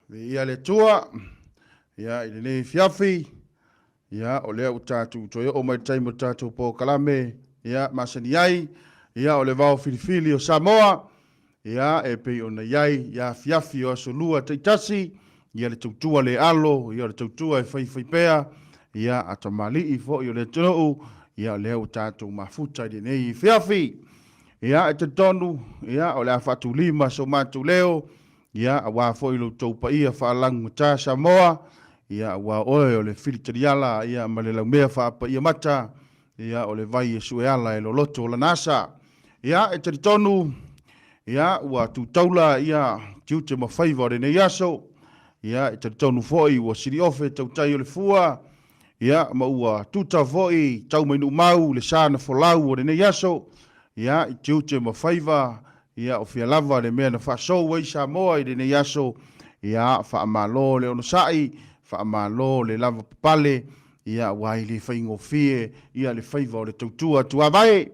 Viia le Atua, ia, i lenei afiafi, ia, o lea ua tatou toe oo mai i le taimi o le tatou polokalame, ia, masani ai, ia, o le vao filifili o Samoa, ia, e pei ona i ai i afiafi o aso lua taitasi, ia, le tautua le alo, ia, o le tautua e faifaipea, ia, a tamalii foi o le atunuu, ia, o lea ua tatou mafuta i lenei afiafi. Ia, e talitonu, ia, o le a faatulima so matou leo, Ia, aua foi lo outou paia faalagugata Samoa, ia, aua oe o le filitaliala, ia, ma le laumea faapaia mata, ia, o le vai e sueala e loloto lana asa. Ia, e talitonu, ia, ua tu taula, ia, tiute ma faiva o lenei aso. Ia, e talitonu foi ua siliofe tautai o le fua, ia, ma ua tuta foi tau mai Nuumau le sa na folau o lenei aso, ia, i tiute ma faiva, Ia, o fia lava le mea na faasou ai Samoa i lenei aso, ia, faamalo le onosai, faamalo le lavapapale, ia, aua e le faigofie, ia, le faiva o le tautua tuavae.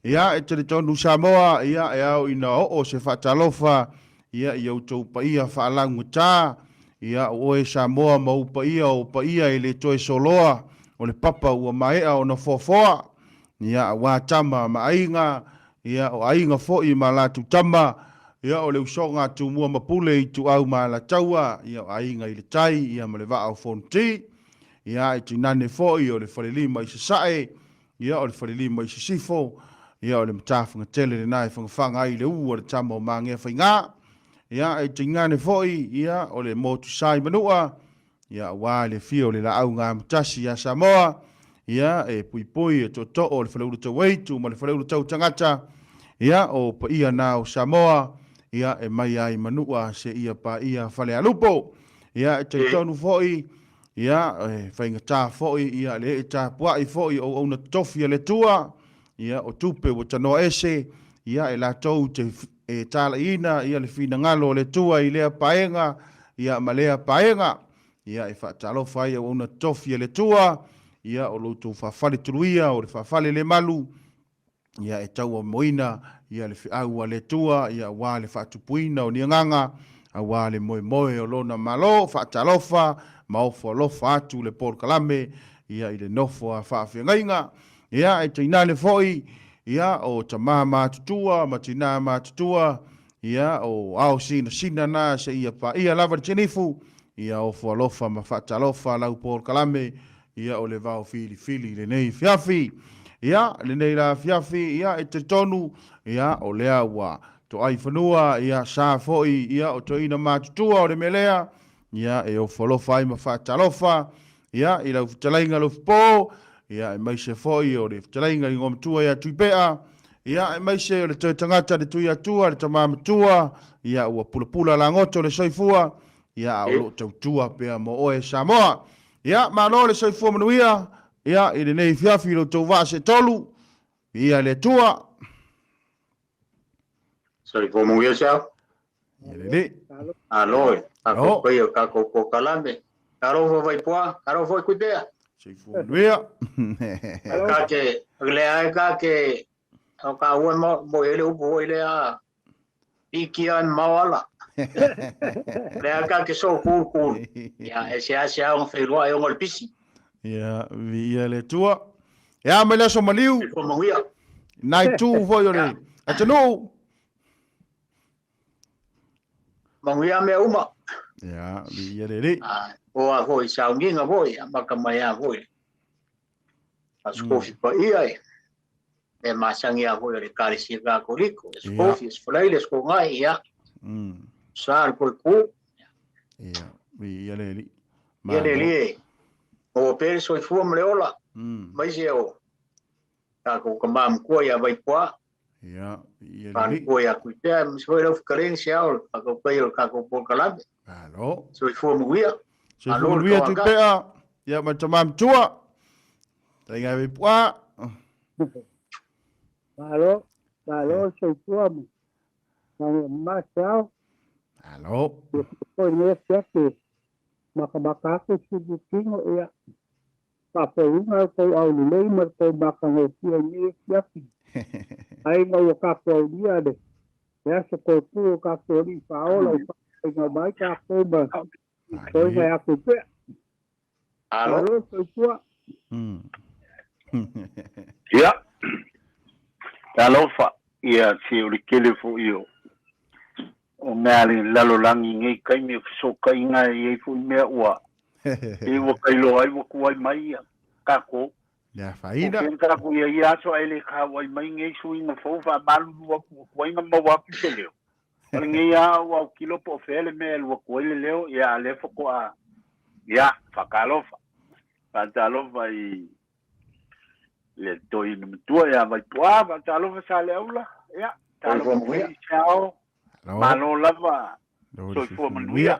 Ia, e talitonu Samoa, ia, e ao ina oo se faatalofa, ia, i outou paia faalaugata, ia, o oe Samoa ma ou paia, o paia e le toe soloa, o le papa ua maea ona foafoa, ia, aua tama ma aiga, Ia, o aiga foi ma latou tama, ia, o le usoga a Tumua ma Pule, Ituau ma Alataua, ia, o aiga i le tai, ia, ma le vaa o Fonoti. Ia, e tinane foi o le Falelima i Sasae, ia, o le Falelima i Sisifo, ia, o le Matafagatele lena e fagafaga ai le u a le tama o Mageafaiga. Ia, e tinane foi, ia, o le Motusa i Manua, Ia, aua le afio o le laau gamutasi ia Samoa, ia, e puipui e tootoo o le faleula tauaitu ma le faleula tautagata, ia, o paia na o Samoa, ia, e mai ai Manua seia paia Falealupo. Ia, e talitonu foi, ia, e faigata foi, ia, le ee tapuai foi o auauna totofi a le Atua, ia, o tupe ua tanoa ese, ia, e latou te e talaiina ia le finagalo o le Atua i lea paega ia ma lea paega. Ia e faatalofa ai auauna totofi a le Atua, ia o lo outou faafale tuluia, o le faafale le malu, ia e tauamoina ia le feau a le Atua, ia aua le faatupuina o ni agaga, aua le moemoe o Lona Malo. Faatalofa ma ofo alofa atu le polokalame ia i le nofo a faafeagaiga. Ia, e tainane foi, ia, o tama matutua ma tina matutua, ia, o ao sinasina na seia paia lava le tinifu, ia, ofo alofa ma faatalofa lau polokalame, ia, o le vao filifili i lenei afiafi. Ia, lenei la afiafi, ia, e talitonu, ia, o lea ua toai fanua, ia, sa foi, ia, o toeaina matutua o le mea lea, ia, e ofo alofa ai ma faatalofa, Ia, i lau fetalaiga Lofipo, ia, aemaise foi o le fetalaiga i Igoamatua ia Tuipea, ia, aemaise o le toe tagata le Tuiatua, le tama matua, ia, ua pulapula lagoto le soifua, ia, a o lo o tautua pea mo oe Samoa. Ia, malo le soifua manuia, ia, i lenei afiafi i lo outou vaa seetolu, viia le Atua. Soifua manuia Siao. Ia lelei. Malo e tatou paia o tatou polokalame. Talofa Vaipoa, talofa foi Tuipea. Soifua manuia. Ka te, lea e ka te, o ka ua mo, mo ele upu foi lea, pikia e mau ala. Lea ka te so kūl kūl. Ia, e se ase au nga whairua e ongo le pisi. Ia, viia le Atua. E a mai le aso maliu. Soifua manuia. Nai tū foi o le atunuu. Manuia mea uma. Ia, viia le Alii. O a foi sauniga foi, a maka mai a foi. A skofi paia e. E masangi a foi o le Ekalesia Katoliko. E skofi, e sfolaile, e skongai, ia. Sa le koe ku. Ia, viia le Alii. Ia le Alii e. O pere soifua ma le ola. Mai se o. Tākou ka mamakua ia Vaipoa. Ia, ia lelei. Pānu ia Tuipea, aemaise foi lau fetalaiga Seao, le faatautai o le tatou polokalame. Malo. Soifua manuia. Soifua manuia Tuipea, ia ma le tama matua. Taiga e Vaipoa. Malo, malo soifua ma ma Seao. Malo. Ia foi nei afiafi makamaka atu si tino ia Faafouina lo tou aulelei ma lo tou matagofie i nei afiafi. Ai ina ua tatou aulia le aso toe tu o tatou Alii Faaola i faafeagaiga uma ai tatou ma. Toe mai aku pea. Alo. Alo, soifua. Ia, talofa, ia se o le tele foi o o mea a le lalolagi i nei taimi o fesootaiga e i ai foi mea ua e ua tailoa ai ua tuai mai ia tatou. Le O afaina. fea na tatou i ai ia aso ae le tauai mai nei suiga fou faamalulu atu ua tuai na maua atu se leo. O lenei lava ua autilo po o fea le mea e alu atu ai le leo, ia a o lea faatoa, ia, faatalofa. Faatalofa i le toeaina matua ia Vaipu'a, faatalofa Saleaula, ia, Soifua talofa manuia. foi i Seao, Alo. malo lava, Lo le soifua soifua manuia. manuia.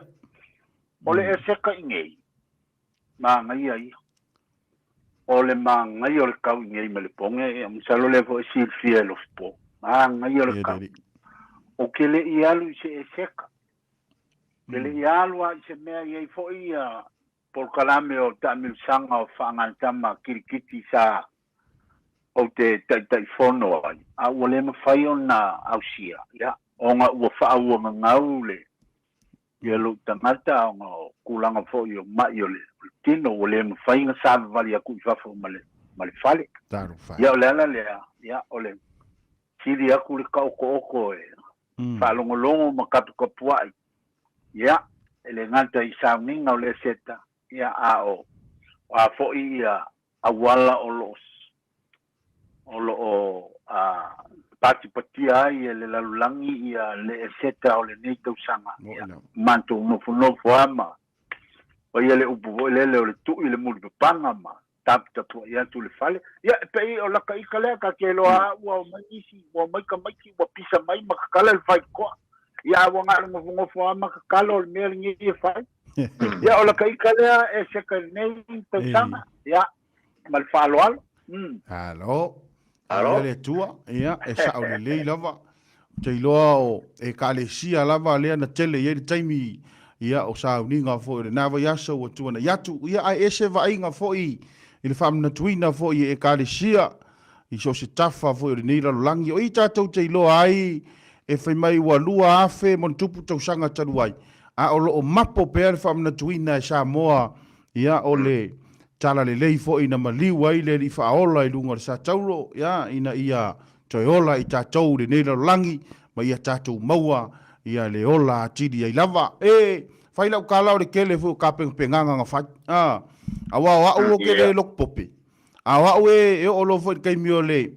O le eseka i nei, manaia ia. O le manaia o le kau i nei ma le poge, ia, masalo lea foi e silafia e Lofipo. Manaia o le Ia kau. le alii. Ou te le i alu i se eseka. Te le i alu lava i se mea i ai foi ia polokalame o taamilosaga o faagatama kilikiti sa ou te taitaifono ai, a ua le mafai ona ausia, ia, ona ua faauagagau le ia lou tagata ona o tulaga foi o mai o le tino, ua le mafai ona savavali atu i fafo ma le ma le fale. Talofa. Ia o le ala lea, ia o le sili atu le taoto'oto e faalogologo ma tapu'tapua'i, ia, e le gata i sauniga o le eseta, ia, a o a foi ia auala o lo o o lo o patipatia ai e le lalolagi ia le eseta o lenei tausaga, ia, matou nofonofo lava ma faia le upu foi lele o le tu'i le mulipapaga ma taputapua'i atu le fale. Ia, e pei o laka ika lea, ta te iloa lava ua omai nisi, ua omai tamaiti, ua pisa mai ma tatala le faitotoa. Ia, a ua na o le nofonofo lava ma tatalo o le mea lenei e fai. Ia, o laka ika lea e seka i lenei tausaga, ia, ma le faaaloalo. Alo. Alo. Le Atua, ia, e sa'o lelei lava. Ou te iloa o Ekalesia lava lea na tele i ai le taimi, ia, o sauniga foi o lena vaiaso ua tuanai atu. Ia, ae ese vaaiga foi i le faamanatuina foi e Ekalesia i so o se tafa foi o lenei lalolagi. O i tatou te iloa ai e fai mai ua 2000 ma ona tupu tausaga talu ai, a o lo o mapo pea le faamanatuina e Samoa, ia, o le talalelei foi na maliu ai le Alii Faaola i luga o le Satauro, ia, ina ia toe ola i tatou i lenei lalolagi, ma ia tatou maua ia le ola atili ai lava. E fai lau tala o le tele foi o tapenapenaga na fai, a, aua o au ou te le lotu pope, a o au e oo loa foi i le taimi o le,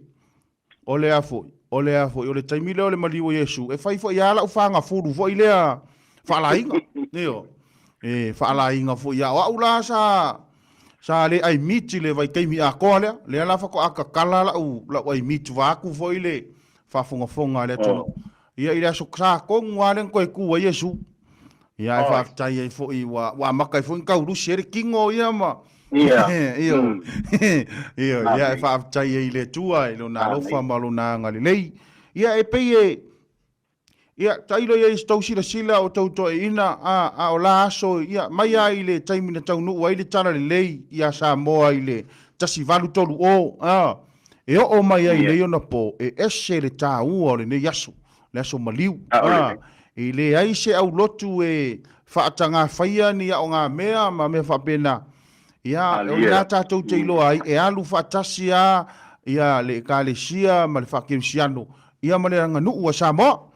o le a foi, o le a foi, o le taimi lea o le maliu o Iesu, e fai foi lava lau fagafulu foi lea faalaiga, ioe, e faalaiga foi lava. O au la sa, sa le ai miti le vaitaimi atoa lea, lea la faatoa tatala lau, lau ai miti vaeatu foi le faafogafoga a le atunuu. Ia i le aso sa tonu lava lea na toe tu ai Iesu. Ia ae faafetai ai foi ua, ua amata ai foi ona taulusi ai le tino ia ma Ia. Ioe. Ioe, ia e faafetai ai i le Atua i lona alofa ma lona agalelei. Ia e pei e ia tailo ia i se tou silasila o tou toeaiina a, a o la aso ia mai lava i le taimi na taunuu ai le talalelei ia Samoa i le 1830 a, e oo mai ai i nei ona po, e ese le taua o lenei aso, le aso maliu. A, e leai se aulotu e faatagafaia ni aogamea ma mea faapena. Ia, o i ina tatou te iloa ai, e alu faatasi lava ia le Ekalesia ma le faakerisiano, ia ma le aganuu a Samoa.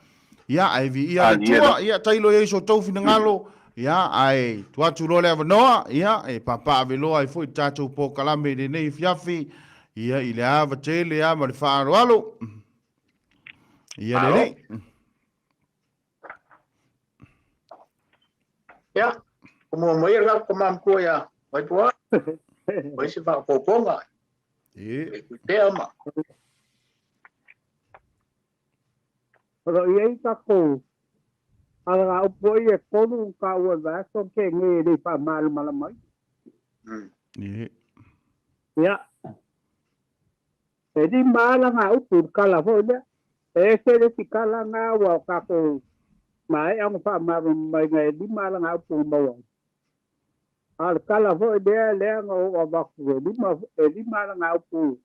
Ia, ae viia le Atua, ia, tailo i ai so outou finagalo, ia, ae tuu atu loa le avanoa, ia, e papaaveloa ai foi le tatou polokalame i lenei afiafi, ia, i le ava tele lava ma le faaaloalo. Ia le Alii. Ia, ko mua mai e lau tama matua ia Vaipua, o isi whaakopōponga, e kuitea ma. O lo o i ai tatou alagaupu foi e tolu o taua i le vaiaso te nei e le i faamalamalama ai. Ia, e lima lava lagaupu i le tala foi lea. E ese le isi tala na ua tatou maea ona faamalamalamaina e lima lagaupu na maua ai. A o le tala foi lea lea na ou avatu e lima, e lima lagaupu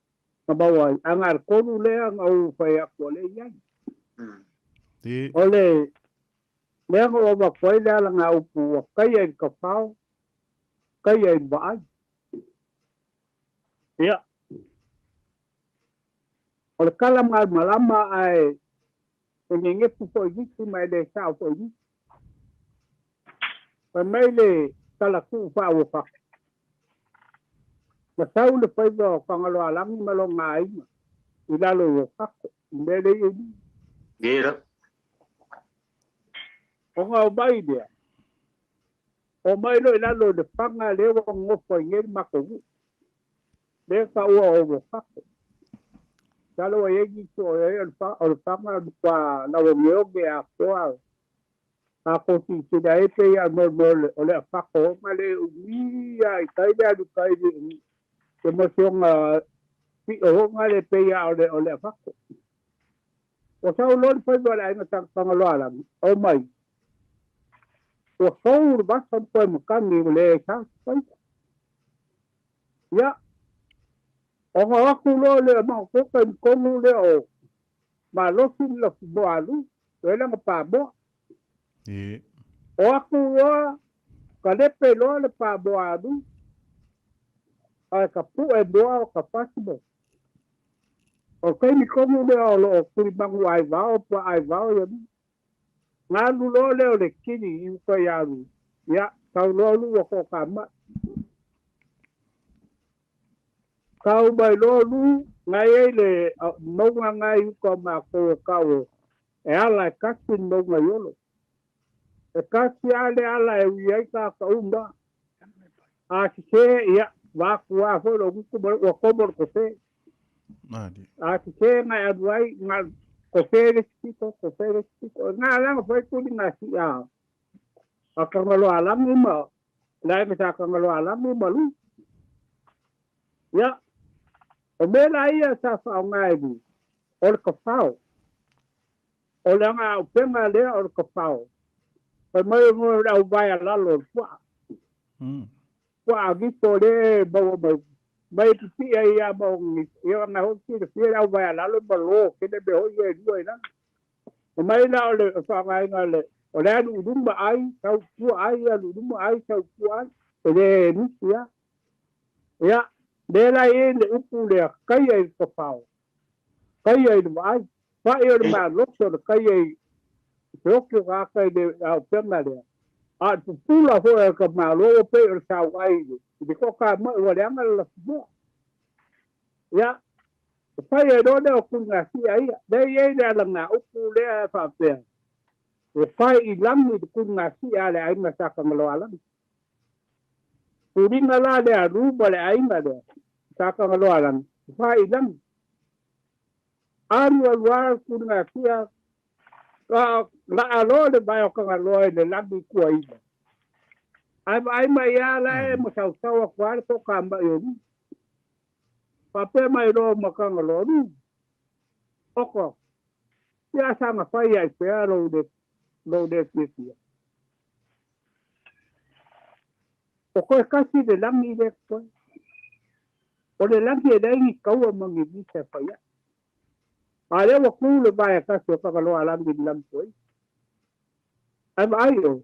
na maua ai, a na o le tolu lea na ou fai atu o lea e i ai. O le Lea na ou avatu ai le alagaupu ua taia i le tafao, taia i le vaai. Ia, o le tala malamalama ae e nenefu foi nisi ma e le sao foi nisi. Fai mai le tala tuu faaua-fatu, na sau le faiva o Tagaloaalagi ma lona aiga i lalo i Uafato, i mea lea i ai. Gera. Ona o mai lea, o mai loa i lalo i le faga lea ua nonofo ai nei le matou nuu, lea e taua o Uafato. Masalo ua i ai nisi o i ai o le faga o le matua lauogeoge atoa a kou silasila ai pei a mo o le afato ona le umi a i tai le alu tai le se mosioga piʻo ona le pei a o le afato. Ua sau loa le faiva o le aiga Tagaloaalagi, o mai, ua fou le vasa ma toe matagi ua le sa se faiva. Ia, ona o atu loa lea maopopo i totonu lea o malosi le lafumoā alu, e lana pamoa. O atu loa, kalepe loa le pamoa alu, ae ka puʻe moa o ka fasi mo. O le taimi tonu lea o loo tulimanu aivao, puaa aivao ia mi. Galu loa lea o le kini i uka i alu, ia, sau loa lu ua toatamai. Kau mai loa lu, ngai ai le mauga ngai i uka o matou e tau e ala e kasi le mauga i Olo. E kasi lava le ala e ui ai tagata uma. A sese, ia, vaatu lava foi lou gutu ma ua komo le kofe. A sese ngai alu ai, na kofe le isi pito, kofe le isi pito. Na laga foi tuli na si'a a Tagaloaalagi ma le aiga sa Tagaloaalagi ma Lui. Ia, o mea la ia sa faaaoga e Lui, o le tafao. O le agaaupega lea o le tafao. Fai mai o moe o le auvae a lalo o le puaa. Puaa gito lea e maua mai mai pipii ai ia ma o ia ona hoi silafia le auvae a lalo ma lo kele mea hoi ia e lua i lalo. O mai la o le faaaogaina le o le alu i luma ai, sau i tua ai, alu i luma ai, sau i tua ai, e le nusi lava. Ia, lea la e i ai le upu lea, taia i le tafao, taia i le vaai, pai o le malosi o le taia i se oki o ka ata i le auupega lea, a o le pupula foi o ka Malo ua pei o le sauai i le toatamai ua leaga le lafumoa. Ia, e fai ai loa lea o tuligasia ia. Lea e i ai le alagaupu lea e faapea, ua fai i lagi le tuligasia a le aiga sa Tagaloaalagi. Tuliga la le alu ma le aiga lea sa Tagaloaalagi, ua fai i lagi. Alu alu lava le tuligasia, laa loa le vae o Tagaloa i le lagi kuaina. Ae vaai mai lava la e masausau atu lava le toatamai o Lu. Faapea mai loa ma Tagaloa, Lu, oko, ia saga fai ai pea lou le lou le fiafia. O koe kasi le lagi lea koe. O le lagi e leai ni taua ma ni visa e fai ai. A lea ua ku le vae kasi o Tagaloa lagi i le lagi koe. Ae vaai oe,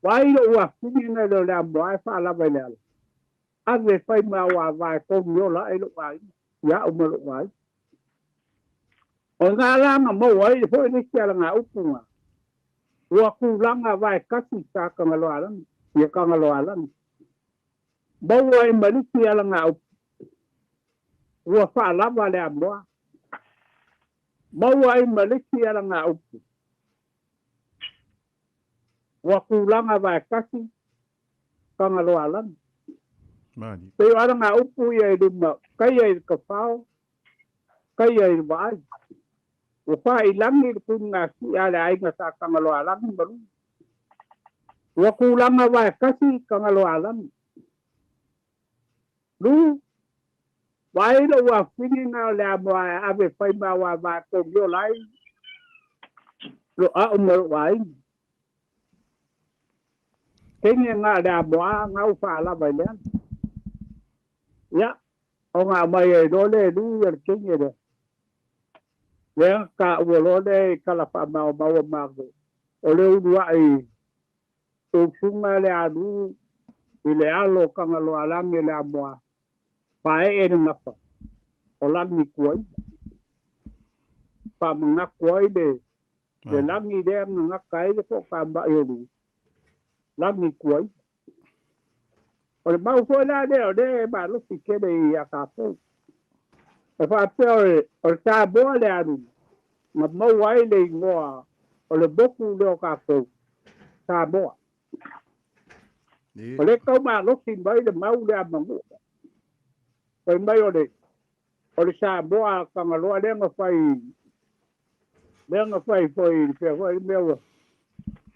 vaai lou afine nai leo le amoa e faalava i le ala. Ave e fai ma au ava e kogi ola ai lou aiga, ia au ma lou aiga. O ngā la na maua ai foi le isi alagaupu nga, ua tulaga vae kasi sa Tagaloaalagi, ia Tagaloaalagi. Maua ai ma le isi alagaupu, ua faalava le amoa. Maua ai ma le isi alagaupu, ua tulaga vae kasi Tagaloaalagi. Pei o alagaupu ia i luma, taia i le tafao, taia i le vaai. Ua faailagi le tuligasia a le aiga sa Tagaloaalagi ma Lui. Ua tulaga vae kasi Tagaloaalagi. Lu, vaai lou afine na o le amoa e ave e fai ma au ava e kogi ola ai lo au ma lou aiga. Kenge nga le amoa nga u faalava i le ala. Ia, o ngā mai ai loa le lu ia le kenge lea. Lea ka ua loa le i kala whaamaomaoa mākou. O le uluai usuga le alu i le alo o Tagaloaalagi le amoa paee le gafa o lagi tuaiga. Faamanatu ai le le lagi lea na gata ai le toatamai o le lagi tuaiga. O le mau foi la lea o lea e malosi tele ia tatou. E faapea o le Samoa le alu na maua ai le igoa o le motu lea o tatou, Samoa. O lea e tau malosi mai le mau lea a Manua. Fai mai o le o le Samoa a Tagaloa lea na fai lea na fai foi i pea foi le mea ua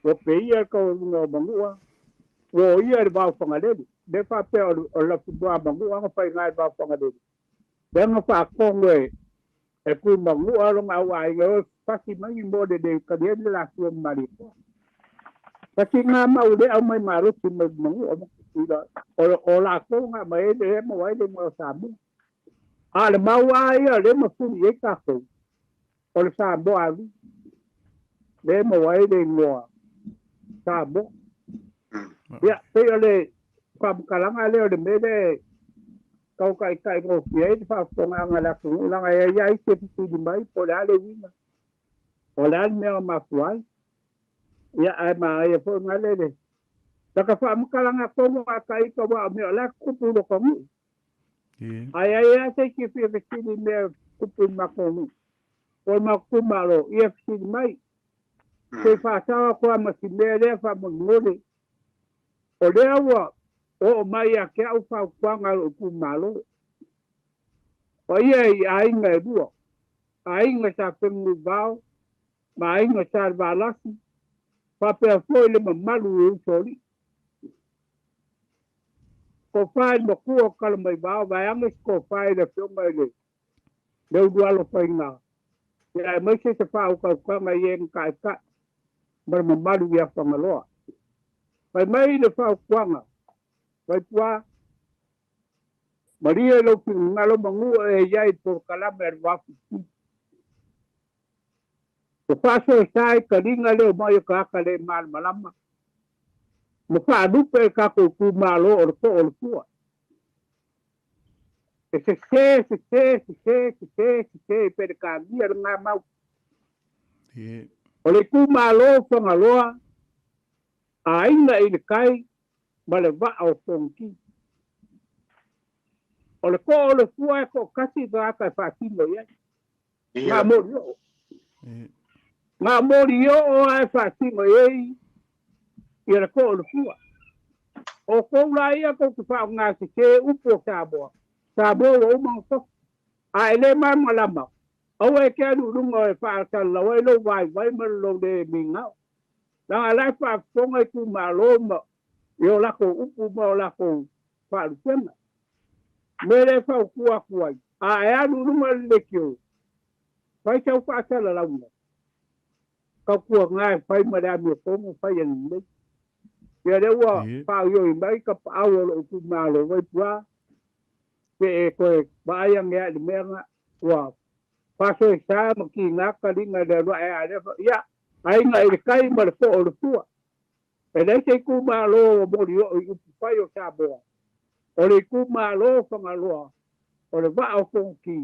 ua peia le taualuga o Manua, ua oia i le vao Fagalele. Lea faapea o le o le lafumoā a Manua na faiga i le vao Fagalele. Lea na faatonu e e Tuimanua lona au aiga e o e fasi mai ni moa lelei e tali ai le latua ma Malietoa. Fasi ngā mau le au mai malosi mai Manua ma Tutuila o o latou na aumai ai le maua ai le igoa o Samoa. A o le mau lava ia lea e mafuli i ai tatou, o le Samoa alii, lea e maua ai le igoa Samoa. Ia, pei o le faamatalaga lea o le mea lea e tau taitaigofie ai le faafofogaaga a le atunuu, leaga e i ai lava isi e fesili mai po o le a le uiga, po o le a le mea na mafua ai. Ia, ae manaia foi na le lata faamatalaga tonu a ita aua o mea o la e tutupu i lota nuu. Ae ai lava se isi e fia fesili i mea e tutupu i le matou nuu po o le matou itumalo, ia fesili mai. Se i faasao atu lava ma si mea lea faamolemole. O lea ua oo mai ia te au fautuaga a lou itumalo. Paia i aiga e lua, aiga sa Fenunuivao ma aiga sa Levalasi, faapea foi le mamalu i Usoalii. Tofa i le matua o Talamaivao, vaeane se tofa i le afioga i le Leulualofaiga, ia aemaise se faautautaga i e na taitai ma le mamalu ia Fagaloa. Fai mai le fautuaga, Vaipua, malie lou finagalo manu e i ai i le polokalame a le Vaofifi. Ua faasoesa ai taliga leo mai o tagata le malamalama ma faalupe e tatou itumalo o le too o le fua. E sese, sese, sese, sese, sese i Peretania lena mau. O le itumalo o Fagaloa, aiga i le tai ma le vaa o Fonoti. O le too o le fua e toatasi tagata e faatino i ai. Ngā mori oo. Ngā mori oo a e faatino i ai ia le too o le fua. O kou la ia kou te faaaogasese upu o Samoa, Samoa ua uma ona tofi. A e le malamalama, aua e te alu i luga e faasalalau ai lou vaivai ma lou le migao. Leaga la e faafofoga itumalo ma i o latou upu ma o latou faalupega. Mea lea e fautua atu ai, a e alu i luga o le leitio, fai sau faasalalauga, tautuana e fai ma le amiotonu fai e lelei. Ia lea ua faaioi mai tapaau o lou itumalo Vaipua, pe e toe vaai ane lava i le mea lena, ua faasoesa ma tiga taliga i le alu ae a lea, ia, aiga i le tai ma le poo o le fua. E leai se itumalo o Molioo i upufai o Samoa. O le itumalo o Fagaloa, o le vaa o Fonoti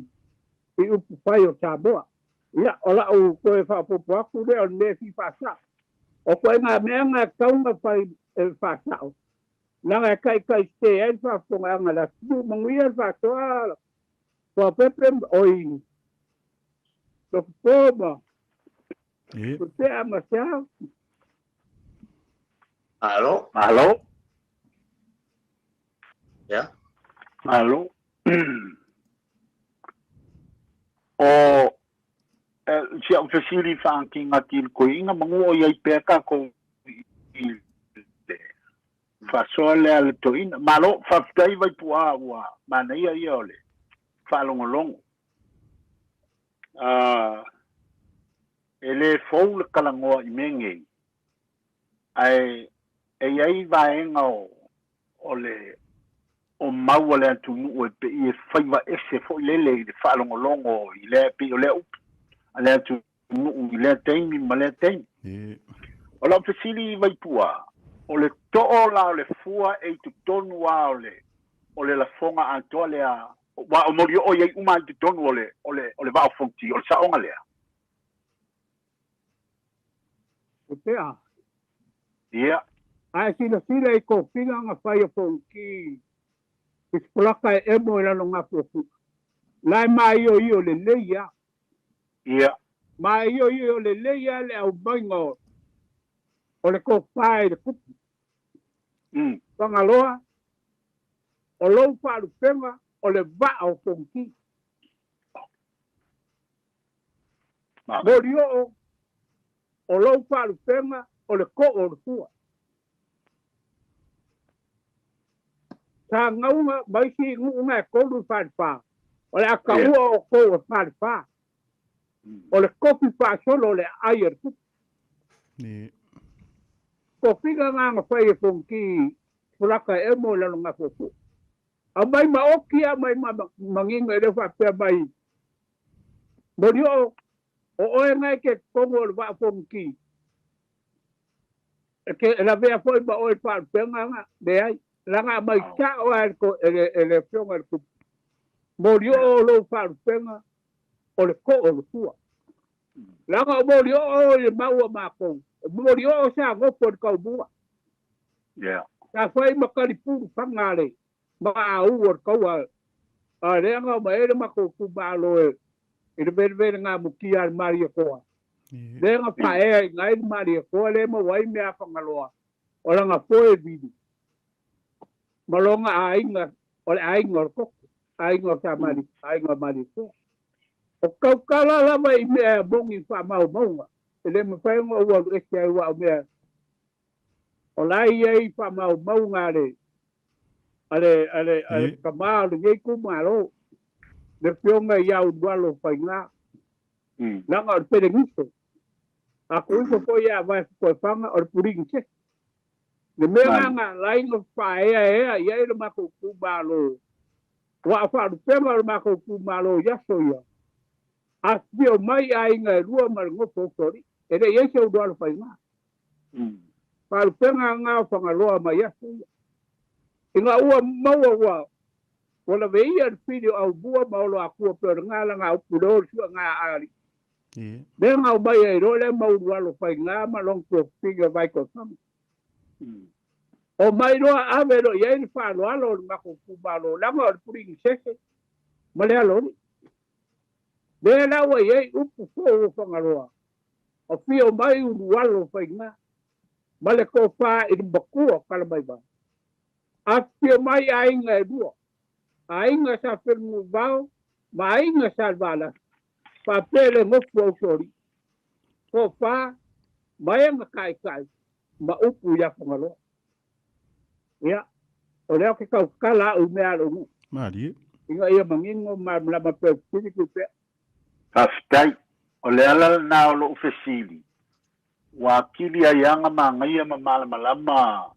i upufai o Samoa. Ia, o lau toe faaopoopo atu lea o le mea e fia faasao. O ituaiga mea na e tatau ona fai e faasao, leaga e taitaisese ai le faafofogaaga a le atunuu. Manuia le faasoa Tuapepe, oi Lofopo ma Tutea ma Seau. Malo. Malo. Ya. Malo. O si au fesili whaanki ngati le koiinga mangu o iai pea kākou i le faasoa lea le toeaina. Malo, faafetai Vaipua ua manaia ia o le faalogologo. E le fou le talanoa i mea nei, ae e i ai vaega o, o le o mau a le atunuu e pei e faiva ese foi lele i le faalogologo i lea, pei o lea upu a le atunuu i lea taimi ma lea taimi. O lau fesili Vaipua, o le too la o le fua e i totonu lava o le o le lafoga atoa lea, aua o Molioo e i ai uma lava i totonu o le o le o le Vaa o Fonoti, o le saoga lea? E pea. Ia. A e silasila i tofiga na fai e Fonoti i se palaka e emo i lalo gafuafua, la e maioio lelei lava. Ia. Maioio lelei lava le aumaiga o le tofa i le tupu. Fagaloa, o lou faalupega o le vaa o Fonoti. Molioo, o lou faalupega o le too o le fua. Sagauga ma isi nuu na e tolu i Falefa, o le a taua outou e Falefa, o le tofi faasolo o le aai a le tupu. Tofiga na na fai e Fonoti Fulaka e emo i lalo gafuafua. Aumai ma oki, aumai ma manino e le faapea mai, Molioo, o oe na e te totonu o le vaa Fonoti, E te lavea foi ma oe i le faalupega na, leai, leaga aumai sao lava e le Afioga i le Tupu, Molioo o lou faalupega o le too o le fua. Leaga o Molioo i le mau a matou, o Molioo sa nofo i le taumua. Sa fai ma talipulu faga a le maau o le taua a lea na omai ai le matou itumalo i le velevelega mutia a le Malietoa. Lea na faaea i ina i le Malietoa lea e maua ai mea a Fagaloa, o lana foe vili ma lona aiga, o le aiga o le koko, aiga o Sa Mali, aiga o Malietoa. O tautala lava i mea e moni i faamaumauga, e le mafai ona ou alu ese ai aua o mea O la e i ai faamaumauga a le a le a le a le tama o lenei itumalo, le Afioga ia Ulualo Faiga, leaga o le Pelenise. A tuu ifo foi ia Vae Fukoefaga, o le Puligisese. Le mea lena na ala ai ona faaeaea i ai le matou itumalo, aua o faalupega o le matou itumalo i aso ia, afifio mai aiga e lua ma le nofo usoalii, e le i ai se Ulualo Faiga. Faalupega na o Fagaloa mai aso ia. Ina ua maua ua ua laveia le fili o Aumua ma Oloakua pei o le ga laga upu le o le suega a alii. Lea na aumai ai loa lea mau ulualo faiga ma lona tuafafine o Vaitoefaga. Omai loa ave loa i ai le faaaloalo o le matou itumalo leaga o le Puligisese ma le Aloalii. Lea la ua i ai upu fou o Fagaloa Afio mai ulualo faiga ma le tofa i le matua o Kalamaivao. Afifio mai aiga e lua, aiga Sa Fenunuivao ma aiga Sa Levalasi, faapea le gofu o Usoalii, tofa ma e na taitai ma upu ia Fagaloa. Ia, o lea ou te tautala au i mea a lou nuu. Malie. Ina ia manino ma malamalama pea o fesili tupe. Faafetai. O le ala lena o lou fesili, ua atili ai aga magaia ma malamalama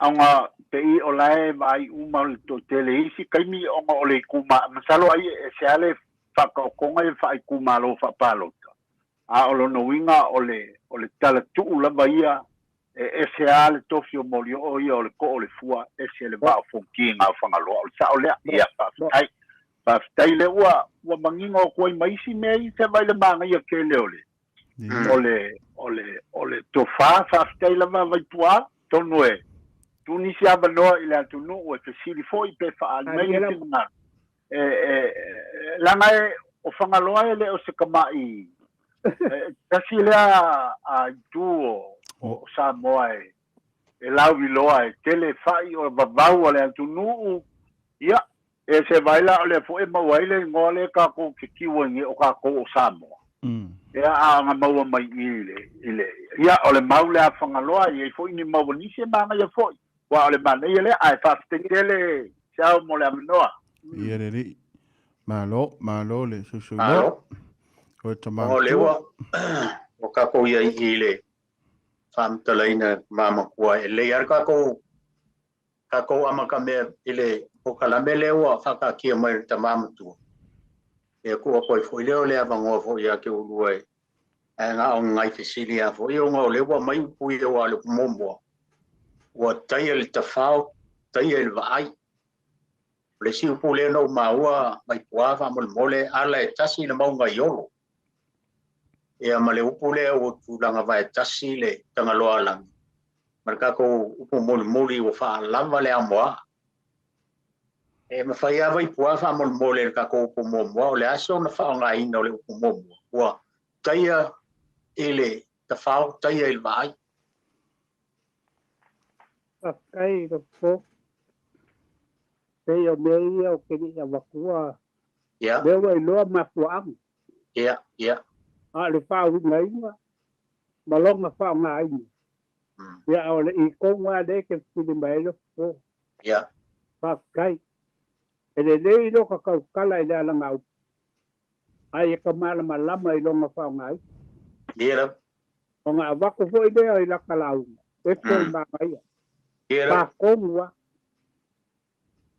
aoga pei o la e vaai uma le toatele i isi taimi ona o le ituma, masalo ai e ese lava le faataotoga ia faaitumalo faapalota, a o lona uiga o le o le tala tuu lava ia e ese lava le tofi o Molioo ia o le too o le fua, ese le vaa o Fonoti o Fagaloa. O le sao lea? Ia, faafetai. Faafetai lea ua ua manino atu ai ma isi mea ia se vaai le manaia tele o le o le o le o le tofa. Faafetai lava Vaipua, atonu e tuu nisi avanoa i le atunuu e fesili foi pe faaali mai ni finagalo. E e leaga e o Fagaloa e le o se tama'i tasi lea a itu o o Samoa e e lauiloa e tele fa'i o vavau a le atunuu. Ia, e se vaai la o lea foi e maua ai le igoa lea tatou te tiu ai nei o tatou o Samoa. Ia, a na maua mai i i le, i le, ia, o le mau lea a Fagaloa, e i ai foi ni mau a nisi e manaia foi. Aua o le manaia lea, ae faafetai tele Seao mo le avanoa. Ia lelei. Malo, malo le soisoiloa. Malo. O e tama O lea ua ua tatou i ai i le faamatalaina mamatua e lelei lava le tatou tatou amatamea i le polokalame lea ua faataatia mai e le tama matua. Ia tuu atu ai foi lea o le avanoa foi ia te oulua e Ae na o nai fesili lava foi ona o lea ua aumai upu ia aua o le upu muamua, ua taia i le tafao, taia i le vaai. O le isi upu lea na ou maua mai puā faamolemole, ala e tasi le mauga i Olo. Ia ma le upu lea ua tulaga vaetasi le Tagaloa lagi ma le tatou upu mulimuli ua faalava le amoa. E mafai lava Vaipuā faamolemole i le tatou upu muamua, o le a sona faaaogaina o le upu muamua, ua taia i le tafao, taia i le vaai. Faafetai i le fofo. Pei o mea ia ou te le i avatua. Lea ua iloa mafuaaga. Ia, ia. A o le faauigaina ma lona faaaogaina. Ia, o le i tonu lava lea e te fesili mai ai le fofo. Ia. Faafetai. E lelei lota tautala i le alagaupu, ae ia ka malamalama i lona faaaogaina. Ia lava. Ona avatu foi lea i lata lauga, e ese le manaia. Ia lava. Patonu lava.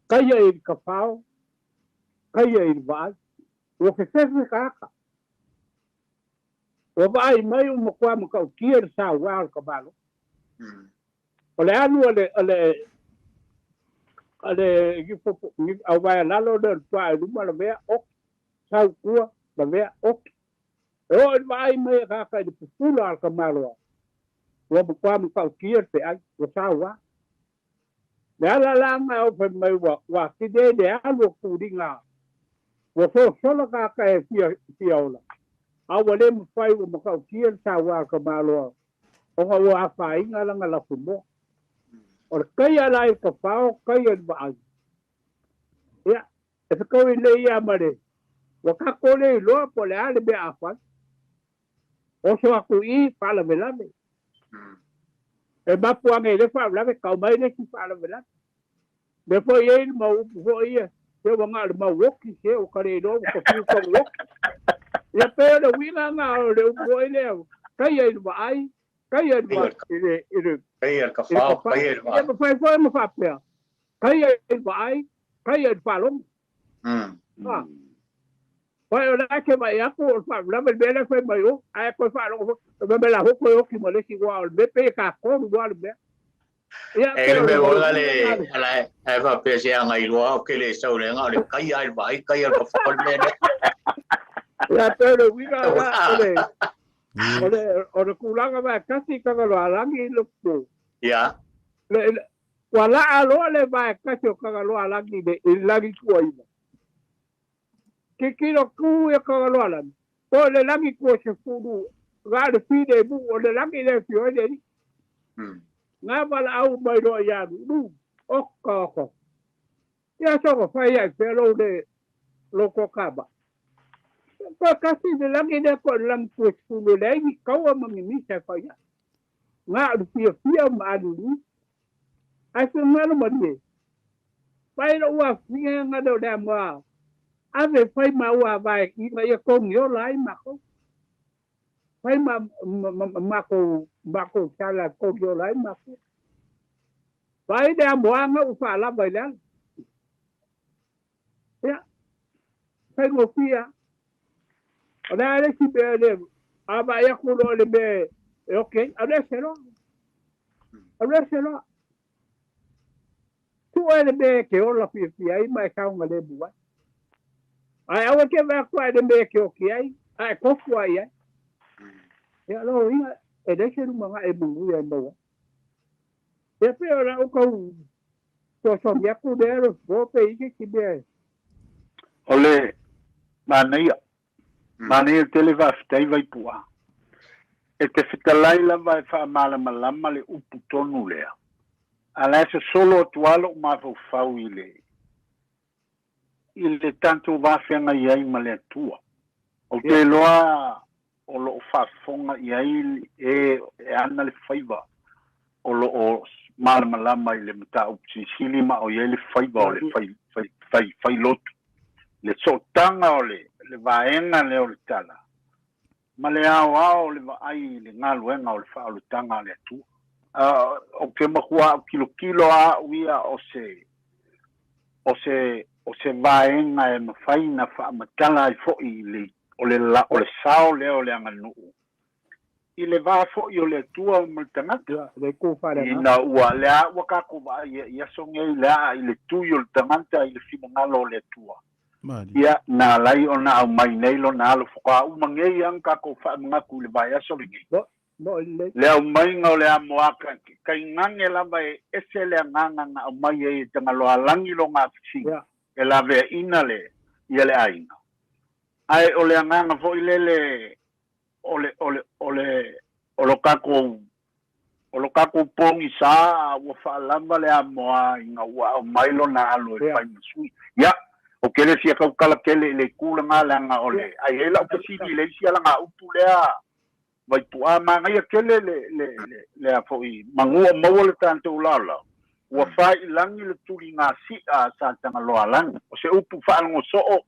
Taia i le tafao, taia i le vaai. Ua fefefe tagata. Ua vaai mai ua matua matautia le saua o le tamaloa. O le alu a le, a le, a le auvaea lalo lea o le tuaa i luma lavea, oki. Sau tua, lavea, oki. E oo i le vaai mai a tagata i le pupula a le tamaloa, ua matua matautia le feai, ua saua. Le ala la na o fai mai ua ua atili ai le alu o tuliga ua sosola tagata e fia fia ola, a ua le mafai ua matautia le saua a le tamaloa ona ua afaina lana lafumoa. O le taia la i le tafao, taia i le vaai. Ia, e fetaui lelei ia ma le ua tatou le iloa po o le a le mea a fai. Oso atu i i, faalavelave. E mapu ane i le faalavelave, tau mai le isi faalavelave. Mea foi e i ai le mau upu foi ia, se ua na o le mau oki, se ua ka le iloa ua tofiu tau oki. Ia pei o le uiga na o le upu foi lea, taia i le vaai, taia i le vaai, i le, i le, Taia i le tafao, taia i le vaai. Ia mafai foi ona faapea, taia i le vaai, taia i le faalogo. Pai o le ake mai aku o le faalavelave le mea lea fai mai o, ae toe faalogo foi, fai mai la foi toe oti ma le isi uaina o le mea pei e tatolu lava le mea. Ia, E le mea ola le ala e faapea se aga iloa o ke le sau le aga o le kai ai le vaai kai al ka fa le mea lea. Ia, pei o le uiga lena o le o le o le tulaga vaetasi i Tagaloaalagi i le po. Ia. Le, ua laa loa le vaetasi o Tagaloaalagi i le i le lagi tuaiva. Tilotilo tu ia Tagaloaalagi, po o le lagi 20 na o le filemu o le lagi lea e afio ai le alii. Na valaau mai loa ia Luulu, oka oka. Ia sogo fai ai pea lou le lou toatamai. Toe tasi le lagi lea po o le lagi 20 e leai ni taua ma ni misa e fai ai. Na o le fiafia ma aluluina. Ae finagalo malie, pai lou afiaga lea o le amoa ave fai ma ua vae ina ia togi ola ai makou. Fai ma makou makou sala togi ola ai makou. Vaai le amoaga ua faalava i le ala. Ia, faigofie lava. O le a le isi mea le a vaai atu loa i le mea e oki ai, alu ese loa. Alu ese loa. Tuu e le mea e te ola fiafia ai ma e saogalemu ai. Ae aua e te vaai atu i le mea e te oki ai, ae tofu lava i ai. Ia, lona uiga, e leai se lumanai manuia e maua ai. Ia pei o lau tau fesoasoani atu lea Roseboro pe i ai se isi mea e. O le manaia, manaia tele faafetai Vaipu'a. E te fetalai lava e faamalamalama le upu tonu lea, a la e sosolo atu lava lou mafaufau i le i le tatou va feagai ai ma le Atua. Ou te iloa o lo o faafofoga i ai e e ana le faiva o lo o malamalama i le mataupu silisili ma o i ai le faiva o le fai, fai, fai, fai lotu. Le sootaga o le, le vaega lea o le tala ma le aoao o le vaai i le galuega o le faaolataga a le Atua. Ou te matua au tilotilo lava au ia o se, o se, o se vaega e mafai ona faamatala ai foi i le, o le, o le sao lea o le aganuu. i le va foʻi o le Atua ma le tagata. Ia, le itu faaleagaga. Ina ua, le a ua tatou vaai ai i aso nei le aa i le tui o le tagata i le finagalo o le Atua. Ia, na alai ona aumai nei lona alo faatoa uma nei a na tatou faamanatu i le vaiaso lenei. Le aumaiga o le amoa kaigage lava e ese le agaga na aumai ai e Tagaloaalagi lona afisiga e laveaina le ia le aiga. Ae o le agaga foi lele o le o le o le o lo tatou o lo tatou pogisa a ua faalava le amoa ina ua aumai lona alo e fai ma sui. Ia, ou te le fia tautala tele i le itu lena leaga o le a i ai lau fesili i le isi alagaupu lea Vaipu'a, manaia tele le le le le a foi manu o maua le tatou laolao, ua fāilagi le tuligasi'a a Satagaloalagi. O se upu faalogo soo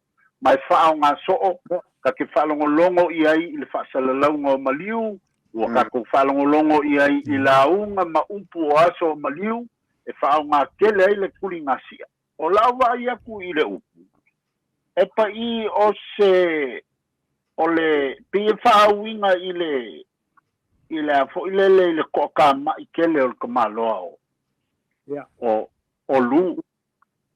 ma e faaaoga soo, ta te faalogologo i ai i le faasalalauga o maliu, ua tatou faalogologo i ai i lauga ma upu o aso o maliu e faaaoga tele ai le tuligasi'a. O lau vaai atu i le upu, e paʻī o se o le pei e faauiga i le i le a foi lele i le toakamaʻi tele o le tamaloa o o o Lu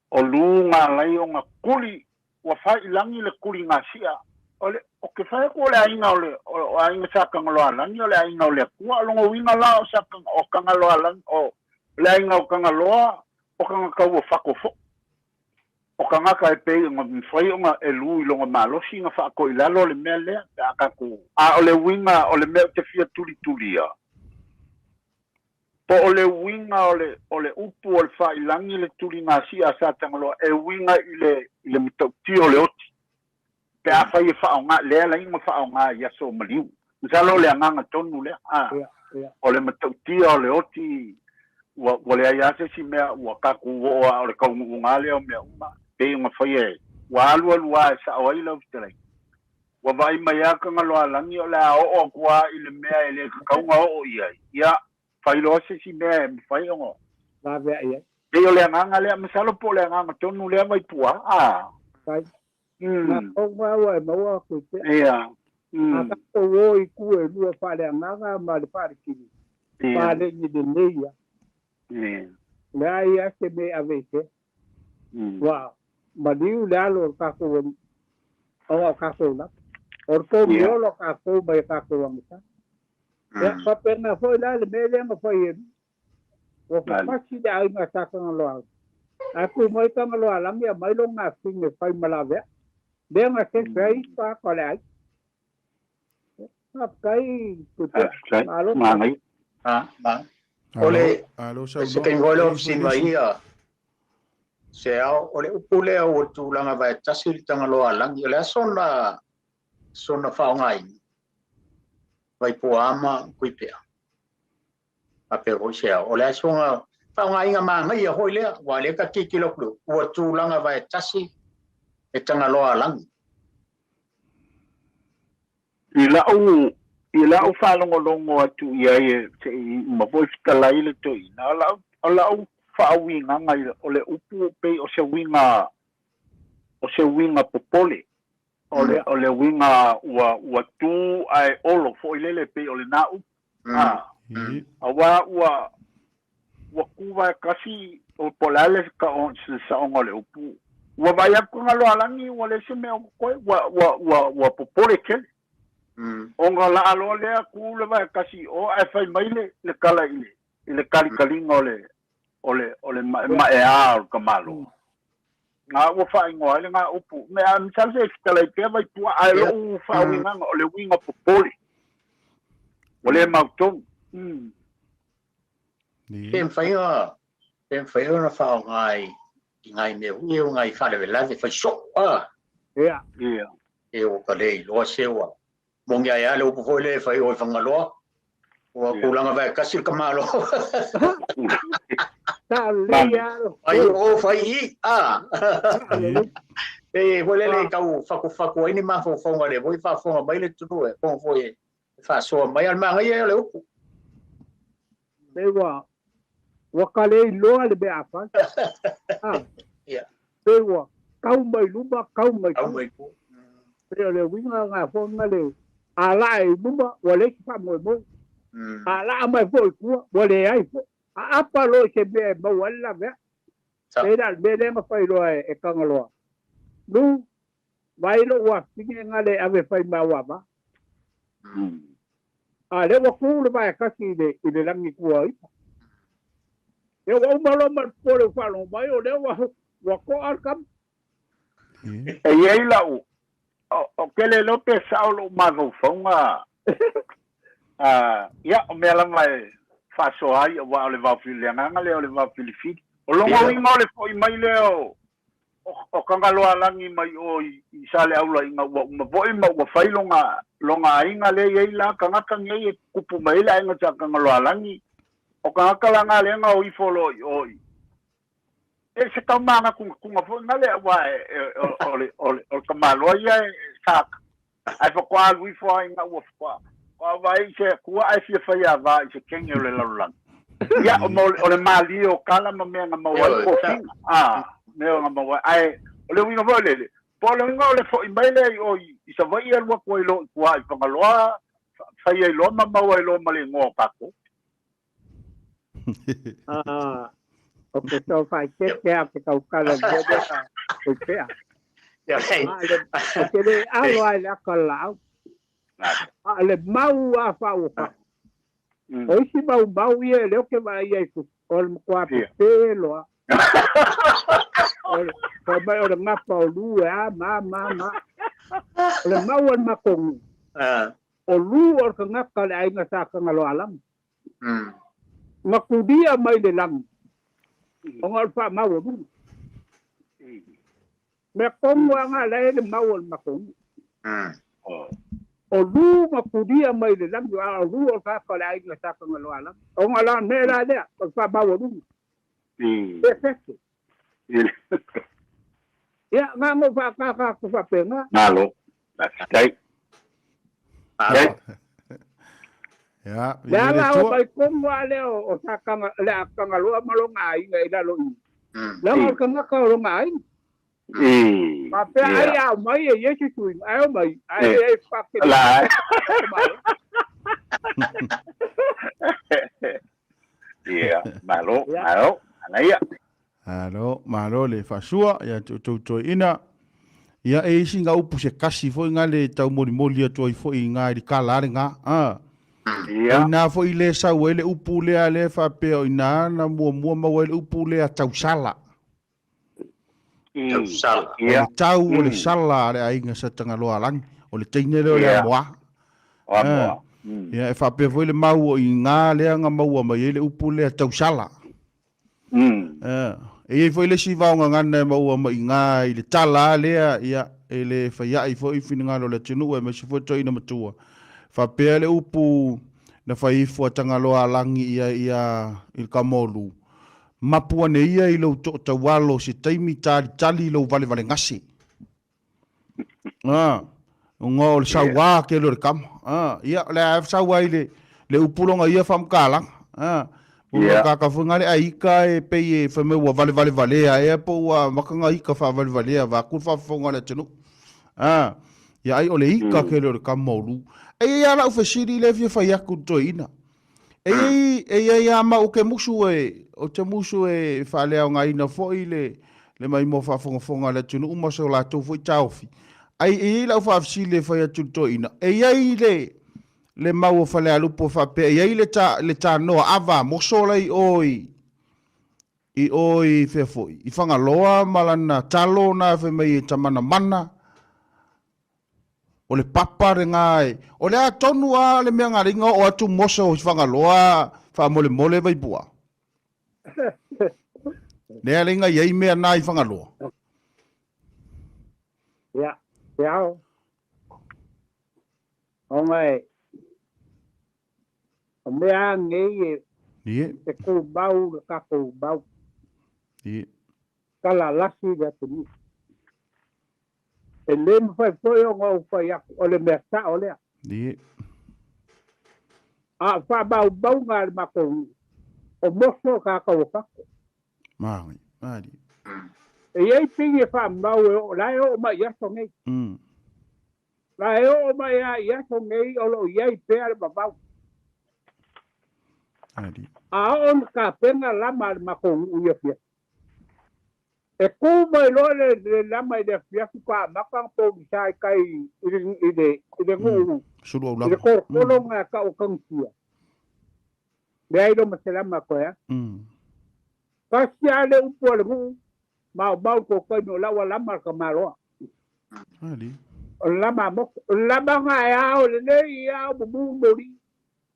o Lu na alai ona tuli ua faailagi le tuligasia o le o ke fai atu o le aiga o le o aiga sa Tagaloaalagi o le aiga o le Atua o lona uiga la o sa o Tagaloaalagi o le aiga o Tagaloa o tagata ua fato foʻi. O tagata e pei ona mafai ona e lu i lona malosi na faatoilalo le mea lea pe a tatou. A o le uiga o le mea ou te fia tulitulia, po o le uiga o le, o le upu o le faailagi le tuligasia a Satagaloa e uiga i le, i le matautia o le oti, pe afai e faaaoga, lea la ina faaaoga i aso o maliu. Masalo o le agaga tonu lea, a, o le matautia o le oti, ua, ua leai lava se isi mea ua tatou oo lava o le taunuuga lea o mea uma, pei ona faia e, ua alualu lava e sao ai lau fetalaiga. Ua vaai mai lava Tagaloaalagi o le a oo atu lava i le mea e le tatau ona oo i ai, ia, fai loa se isi mea e mafai ona. Laveai ai. Pei o le agaga lea, masalo po o le agaga tonu lea Vaipua, a. Fai. Na tou maua e maua atu i pea. Ia. A tatou o i ku e lua faaleagaga ma le faalekini, paleni lenei ia. Leai a se mea e ave i fea. Ua maliu le alo o le tatou Alii, ona o tatou lava. O le tomiolo a tatou mai a tatou agasala. Ia, faapena foi la le mea lea na fai e Ua fafasi le aiga sa Tagaloa. Ae tu mai Tagaloalagi aumai lona afine e fai ma laveai. Lea na sefe ai ita ata o le aiga. Faafetai Tuipuea. Malo. O le se taimi foi lea o fesili mai ia se ao o le upu lea ua tulaga vaetasi le Tagaloaalagi o le a sona sona faaaogaina Vaipuaa ma Tuipea. Faapea foi se ao. O le a sona faaaogaina manaia foi lea, aua o lea ta tilotilo atu ua tulaga vaetasi le Tagaloaalagi. I la'u i la'u faalogologo atu i ai e se i uma foi fetalai le toeaina, o la'u o la'u faauigaga i o le upu pei o se uiga o se uiga popole. O le o le uiga ua ua tu ae olo foi lele pei o lena upu. A, auā ua, ua kū vaekasi, o po o le a le saoga o le upu, ua vaai atu Tagaloaalagi ua leai se mea o totoe, ua, ua, ua, ua popole tele. Ona laa loa lea kū le vaekasi i o ae fai mai le, le tala i le, i le talikaliga o le, o le, o le maemaeā o le tamaloa. Nga ua faaigoa ai lena upu. Mea, masalo se i fetalai pea Vaipua, ae lou faauigaga o le uiga popole. Ua le mautonu. Pe mafai ona, pe mafai ona faaaoga i i nai mea foi ia o nai faalavelave fai soo a. Ia. Ia. E ua ka le iloa se ua moni ai lava le upu foi lea e fai o i Fagaloa, ua tulaga vaetasi le tamaloa. Sa lelei lava. Fai o fai i, a. Pei foi lele e tau fatufatu ai ni mafaufauga lea foi faafofoga mai le atunuu e fono foi e faasoa mai, a o le manaia ia o le upu. Pei ua ua ka le iloa le mea a fai. Ah. Ia. Pei ua kau mai luma, kau mai tua. Kau mai tua. Pei o le uiga na foi na le. A laa i luma, ua leai se faamoemoe. A laa mai foi i tua, ua leai foi. A apa loa i se mea e maua ai le laveai. Pei la o le mea lea na fai loa e Tagaloa, Lu, vaai lou afafine gale e ave e fai ma au ava. A lea ua tu le vae tasi i le, i le lagi tua o ipa. Ia ua uma loa ma le popole ua faalogo mai o lea ua, ua toa le tama. E i ai lau, o ke le iloa pe sao lou mafaufauga, ia, o mea lava e faasoa ai aua o le vaofili, le agaga lea o le vaofilifili. O lona uiga o le foi mai lea o, o Tagaloaalagi mai o i Saleaula ina ua uma foi ma ua fai lona, lona aiga lea e i ai la tagata nei e tupu mai ai le aiga sa Tagaloaalagi. O tagata la na lea na o ifo loa i o i E se tau mānatunatuga foi na lea aua o le o le o le tamaloa ia e sa ae faatoa alu ifo lava ina ua faatoa vaai i se Atua ae fia fai ava i se kenge o le lalolagi. Ia o o le malie o tala ma mea na maua ai tofiga a mea na maua ai ae o le uiga foi lele po o le uiga o le foi mai lea i o i Savaii alu atu ai loa i tua i Fagaloa fai ai loa ma maua ai loa ma le igoa o tatou. Ah, o ke tau whaitete a ke tau kala mea lea o pea. O te le alo ai le aka lau. A le mau a wha fa. O isi mau mau ia e leo ke vai ai ku o le makoa pe loa. O le fa mai o le ngapa o lu e a ma ma ma. O le mau al makongu. O lu o le kangaka le aiga sa Kagaloalagi. Na kulia mai le lagi, ona o le faamaualuga. Mea tonu lava na la e le mau o le matou nuu. O lu na kulia mai le lagi, a o lu o le tagata o le aiga sa Kagaloalagi. Ona la mea la lea, o le faamaualuga. Perfecto. Ia, na ona ou faakaka atu faapena. Malo. Faafetai. Malo. Ia, Le ala o mai tonu lava lea o sa Taga, le a Tagaloa ma lona aiga i lalo i i. Leaga o le tagata o lona aiga. Faapea ai a omai e i ai se suiga, ae omai, ae leai faatele. Ia, malo, malo, manaia. Malo, malo le faasua ia te outou toeaina. Ia e isi nga upu se kasi foi nga le taumolimoli atu ai foi i nga i le kala le nga. A. Ia. O ina foi le sau ai le upu lea le faapea o ina na muamua maua ai le upu lea tausala. Tausala. O le tau o le sala a le aiga sa Tagaloaalagi. O le teine lea o le amoa. O amoa. Ia e faapea foi le mau o i nga lea na maua mai ai le upu lea tausala. E i ai foi le isi vaogagana e maua mai i ina i le tala lava lea, ia, e le faia'i foi finagalo o le atunuu aemaise foi toeaina matua. Faapea le upu na fai ifo a Tagaloaalagi ia ia i le Kamolu, Mapu ane ia i lou tootaualo se taimi talitali lou valevalegase. A, ona o le sauā tele o le tama. A, ia, o le a sau ai le, le upu longa ia faamatalaga. A, o yeah. Kaka foi ngale a ika e pei e fai mai ua valevalevalea ea po ua amata nga ika faavalevalea vaeatu le faafofoga a le atunuu. A, ia ai o le ika tele o le tama o Lu. E i ai lava lau fesili lea e fia fai atu i le toeaina. E i ai, e i ai lava ma ou te musu e, ou te musu e faaleaogaina foi le, le maimoa faafogafoga a le atunuu ma so latou foi taofi. Ai, e i ai lau faafesili e fai atu i le toeaina, e i ai le, le mau o Falealupo e faapea, e i ai le ta, le tanoa ava moso la i o i, i o i fea foi, i Fagaloa ma lana talo na fai mai e tamanamana, O le papa lena e, o le a tonu a le mea na inga oo atu moso i Fagaloa faamolemole Vaipua. Lea le inga i ai mea na i Fagaloa. Ia, te ao. Ona e, o mea a nei e, Ie. e tumau le tatou mau. Ie. Tala lasi le atunuu. E le mafai foi ona ou fai atu, o le mea sao lea. Ie. A o faamaumauga a le matou nuu, o moso o tatou o fafo. Maui, malie. E i ai pigi e faamau e oo, la e oo mai i aso nei. La e oo mai lava i aso nei o lo o i ai pea le vavau. A oo ina tapena lama a le matou nuu i afiafi, e tu mai loa le lama i le afiafi faatoa amata ona pogisa i tai i le i le i le nuu i le tolotolo na tau o Taunutia. Leai loa ma se lama toe alu. Tasi lava le upu a le nuu, maumau le tou taimi o la ua lama le tamaloa. O le lama a moto. O le lama na e ao lelei e ao mumu moli.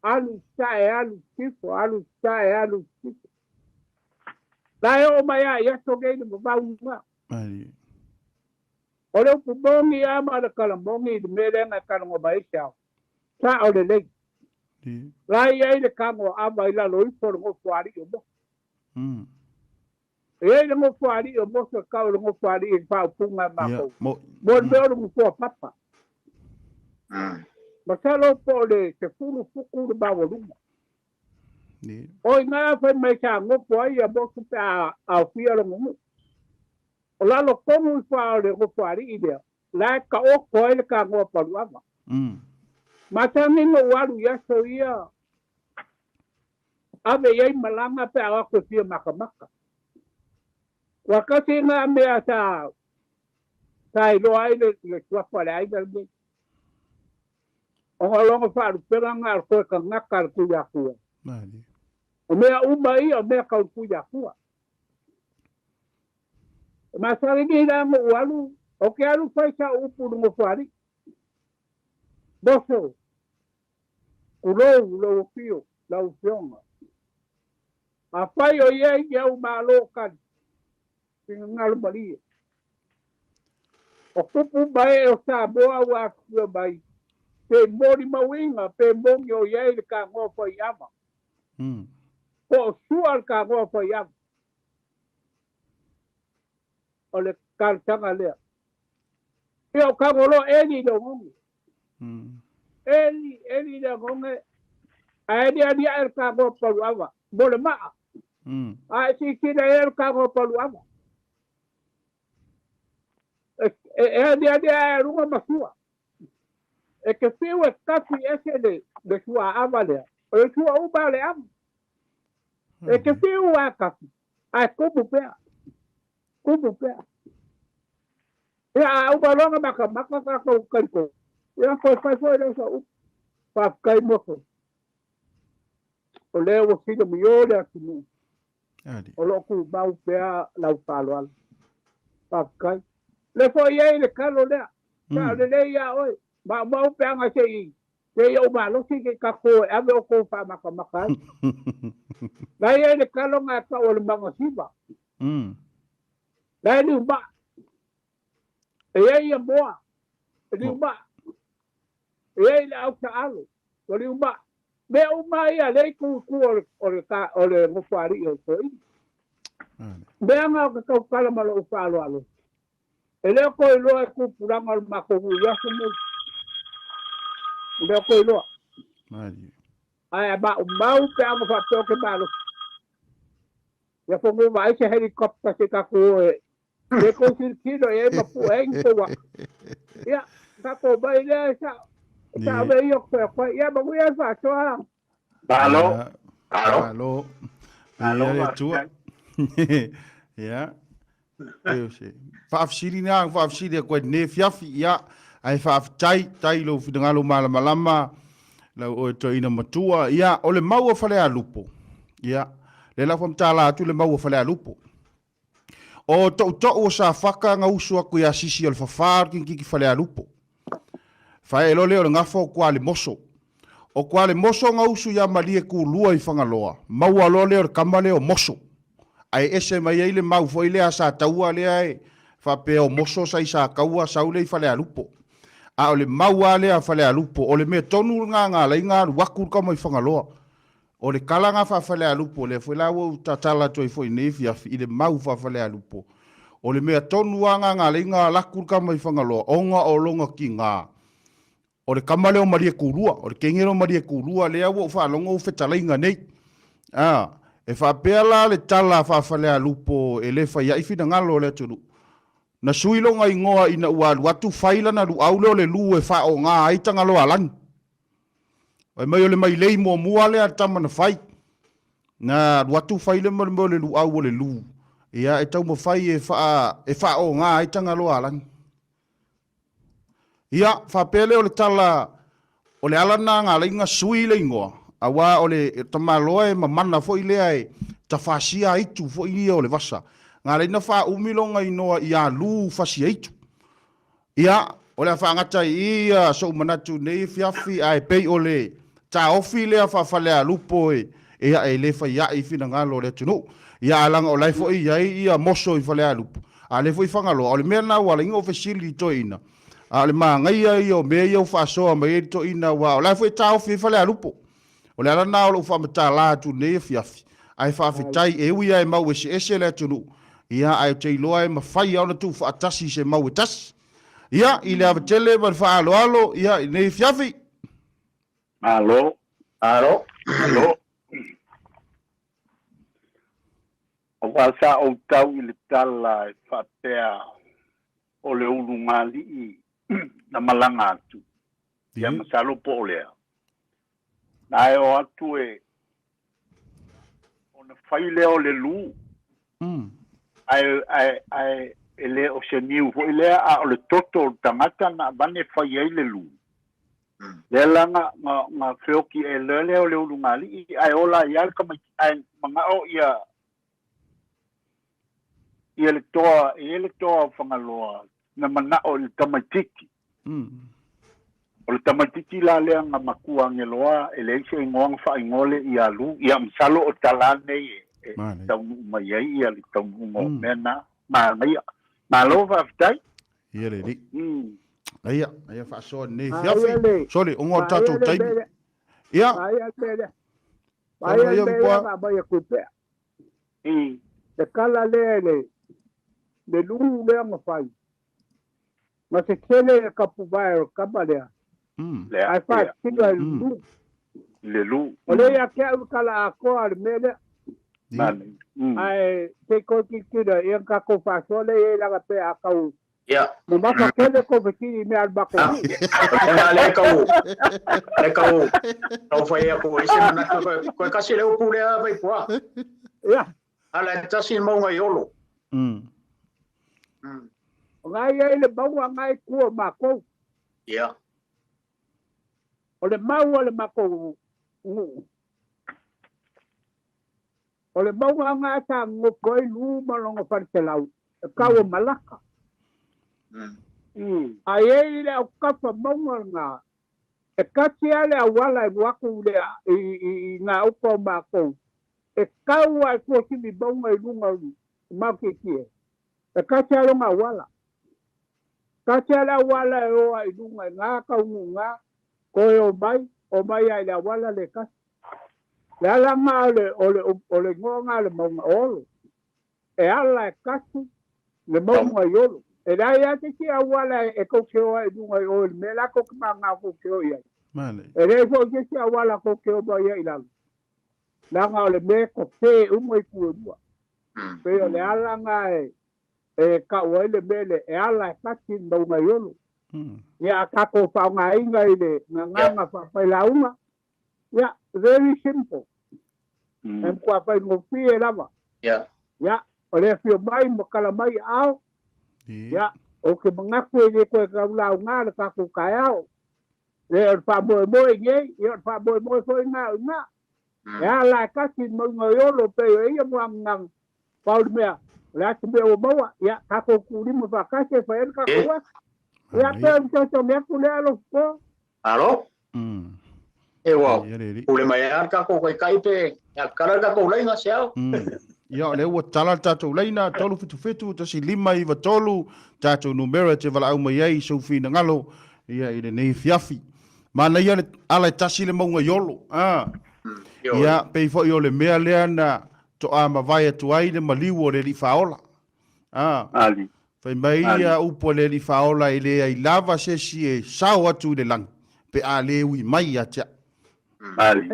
Alu i sae, alu i sisifo, alu i sae, alu i sisifo. La e oo mai lava i aso nei le vavau na. O le upu moni lava ma le tala moni i le mea lea na e talanoa mai ai se ao. Sao lelei. La e i ai le tago ava i lalo ifo o le nofoalii o Mose. E i ai le nofoalii o Mose e tau o le nofoalii i le faaupuga a matou. Mo le mea o le nofoa papa. Masalo po o le 10 futu le maualuga. O i ina fai mai sa nofo ai ia Mose pe a aofia lona nuu. O lalo tonu ifo lava o le nofoalii lea, la e taoto ai le tanoa paluava. Masani na ou alu i aso ia ave i ai malaga pe a o atu e fia makamaka. Ua tasi na mea sa sa iloa ai le le suafa o le aiga lenei. Ona o lona faalupega na o le toe tagata a le Tuiatua. O mea uma ia o mea tau le Tuiatua. E masani nei la na ou alu, ou te alu fai sau upu i le nofoalii. Moso, tulou lou afio, lau afioga. Afai o i ai ni au malo tali, finagalo malie. O tupu ma ee o Samoa ua afifio mai, pe molimauina pe moni o i ai le tagoa faiava. Po o sua le tagoa faiava. O le talosaga lea. Ia o Kagoloa eli i le ogogo. Eli, eli i le ogogo, ae aliali ae le tagoa paluava mo le maa. A e silasila i ai le tagoa paluava. E, e aliali ae a luga ma sua. E te fiu e kafi ese le, le suaava lea. O le sua uma o le ava. E te fiu a kafi, ae tumu pea. Tumu pea. Ia, a uma loa na makamaka tatou taitonu, ia toe fai foi lea o sau upu. Faafetai Mose, o lea ua silamio le atunuu, o lo o tumau pea lau faaaloalo. Faafetai. O lea foi e i ai le talo lea, sa o lelei ia oe, maumau pe ana se i se i ou malosi se i tatou e ave outou faamatamata ai. La e i ai le talo na e tau o le magasiva. La e liumaa. E i ai ia moa, e liumaa. E i ai le ausaalo, ua liumaa. Mea uma ia lea i tu i tua o le, o le nofoalii o le toeaina. Mea na o ke tautala ma lou faaaloalo. E le o toe iloa e tupulaga o le matou nuu i aso nei. E le o toe iloa. Ae a maumau pe a na faapea ou te malosi. Ia fono vaai se helicopter se i tatou o e le tou tilotilo i ai ma pue ai ni tou ata. Ia, tatou omai lea e sao. E sao mea ia o te atu ai. Ia, manuia le faasoa. Malo. Malo. Malo. Le Atua. Ia. Faafesili na, faafesili atu ai lenei afiafi. Ia, ae faafetai, tai lou finagalo malamalama, lau oe toeaina matua. Ia, o le mau a Falealupo. Ia, lea la ua faamatala atu le mau a Falealupo. O toutou o Safaka na usu atu ia Sisi o le Fafā o le Kikiki Falealupo. Fae loa lea o le gafa o Tualemoso. O Tualemoso na usu ia Malie Tulua i Fagaloa, maua loa lea o le tama lea o Moso. Ae ese mai ai le mau foi lea a Sataua lea e faapea o Moso sa i Sataua sau lea i Falealupo. A o le mau lava lea a Falealupo, o le mea tonu lena na ala ai na alu atu le tama i Fagaloa. O le tala na faa-Falealupo, lea foi la ua ou tatala atu ai foi i lenei afiafi i le mau faa-Falealupo, o le mea tonu lava na na ala ai na alu atu le tama i Fagaloa, ona o lona tiga, o le tama lea o Maliekulua, o le teine lea o Maliekulua lea ua ou faalogo ua fetalaiga nei. A, e faapea la le tala faa-Falealupo e le fai ai finagalo o le atunuu. Na sui lona igoa ina ua alu atu fai lana luau lea o le lu e faaaoga ai Tagaloaalagi. Fai mai o le mailei muamua lea a le tama na fai. Na alu atu fai le mea o le luau o le lu, ia e taumafai e faa, e faaaoga ai Tagaloaalagi. Ia, faapea lea o le tala, o le ala lena na ala ai ona sui le igoa, aua o le tamaloa e mamana foi lea e tafasia aitu foi ia o le vasa, na ala ai ona faaumi lona inoa ia Lu Fasiaitu. Ia, o le a faagata i i ia sou manatu i lenei afiafi, ae pei o le taofi lea faa-Falealupo e, ia, e le fai a'i i finagalo o le atunuu. Ia, ae leaga o la e foi i ai ia moso i Falealupo, a o lea foi i Fagaloa. O le mea lena ua ala ai ona ou fesili i toeaina, a o le manaia ia o mea ia ua faasoa mai ai le toeaina, aua o la e foi e taofi ai Falealupo. O le ala lena o lou faamatala atu i lenei afiafi, ae faafetai, e ui lava e mau eseese le atunuu, ia, ae ou te iloa e mafai lava ona tuufaatasi i se mau e tasi. Ia, i le ava tele ma le faaaloalo, ia, i lenei afiafi. Malo. Malo. Malo. Aua sa ou tau i le tala e faapea o le ulugalii na malaga atu, ia masalo po o lea. Na e o atu e ona fai lea o le lu, ae, ae, ae e le o se niu foi lea, a o le toto o le tagata na avane fai ai le lu. Lea la na, na, na feoki e lea lea o le ulugalii, ae ola ai lava le tamaiti, ae manao ia, ia le toa, e i ai le toa o Fagaloa na manao i le tamaititi. O le tamaititi la lea na matua ageloa, e leai se igoa na faaigoa lea ia Lu. Ia masalo o tala nei e, e taunuu mai ai ia le taunuuga o mea na. Manaia. Malo faafetai. Ia lelei. Aia, aia faasoa lenei afiafi. Sorry, ona o le tatou taimi. Ia. Aia le mea lea mai aku pea. Le kala lea le le lu lea na fai. Ma se tele le kapuvae o le kama lea. Ae faatino ai le lu. Le lu. O lea ia te au le kala atoa le mea lea. Ae se i toe tilotilo ia na tatou faasoa lea i ai leaga pe a tau mamafa tele tou fesili i mea a le matou nuu. O lena lea tau, lea tau, tau fai atu ai se manatu, koe kasi le upu lea Vaipua. Ia. Ala e tasi le mauga i Olo. O na e i ai le mauga na e i tua o matou. Ia. O le mau a le matou nuu. O le mauga na sa nonofo ai Lu ma lona faleselau, e kau o Malaka. A i ai le autafa mauga lena, e kasi lava le auala e alu atu i gauta o matou, e kau lava i tuasivi mauga i luga o le maotietie, e kasi lava lona auala. Kasi lava le auala e o ai i luga i na taunuuga, toe omai, omai lava i le auala le kasi. Le ala na o le, o le, o le igoa na o le mauga o Olo. E ala e kasi le mauga i Olo. E leai lava se isi auala e tou te o ai i luga i o i le mea la tou te manao tou te o i ai. E leai foi se isi auala tou te o mai ai i lalo. Leaga o le mea e kope uma itu e lua. Pei o le ala na e, e kau ai le mea lea, e ala e kasi le mauga i Olo. Ia a tatou faaaogaina i le gagana faafailauga, Ia, very simple. E matua faigofie lava. Ia, o le afio mai ma kala mai aao. Ia, ou te manatu e le toe tau lauga le tatou taeao. Le o le faamoemoe i nei, ia o le faamoemoe foi na o i ina. E ala e kasi le mauga i Olo pei o ia muagugaga, pau le mea, o le a se mea ua maua, ia tatou tuulima faatasi e fai ai le tatou asa. Ia, pei o le fesoasoani atu lea Lofo. Alo. E ua pule mai lava le tatou taitai pe a tatala le tatou laina se ao. Ia, o lea ua tatala le tatou laina, 377 1593, tatou numera e te valaau mai ai i sou finagalo ia i lenei afiafi. Manaia le ala e tasi le mauga i Olo. A. Ia, pei foi o le mea lea na toa mavae atu ai le maliu o le Alii Faaola. A. Ali. Fai mai ia upu a le Alii Faaola e leai lava se isi e sao atu i le lagi pe a le ui mai ia te au. Ali.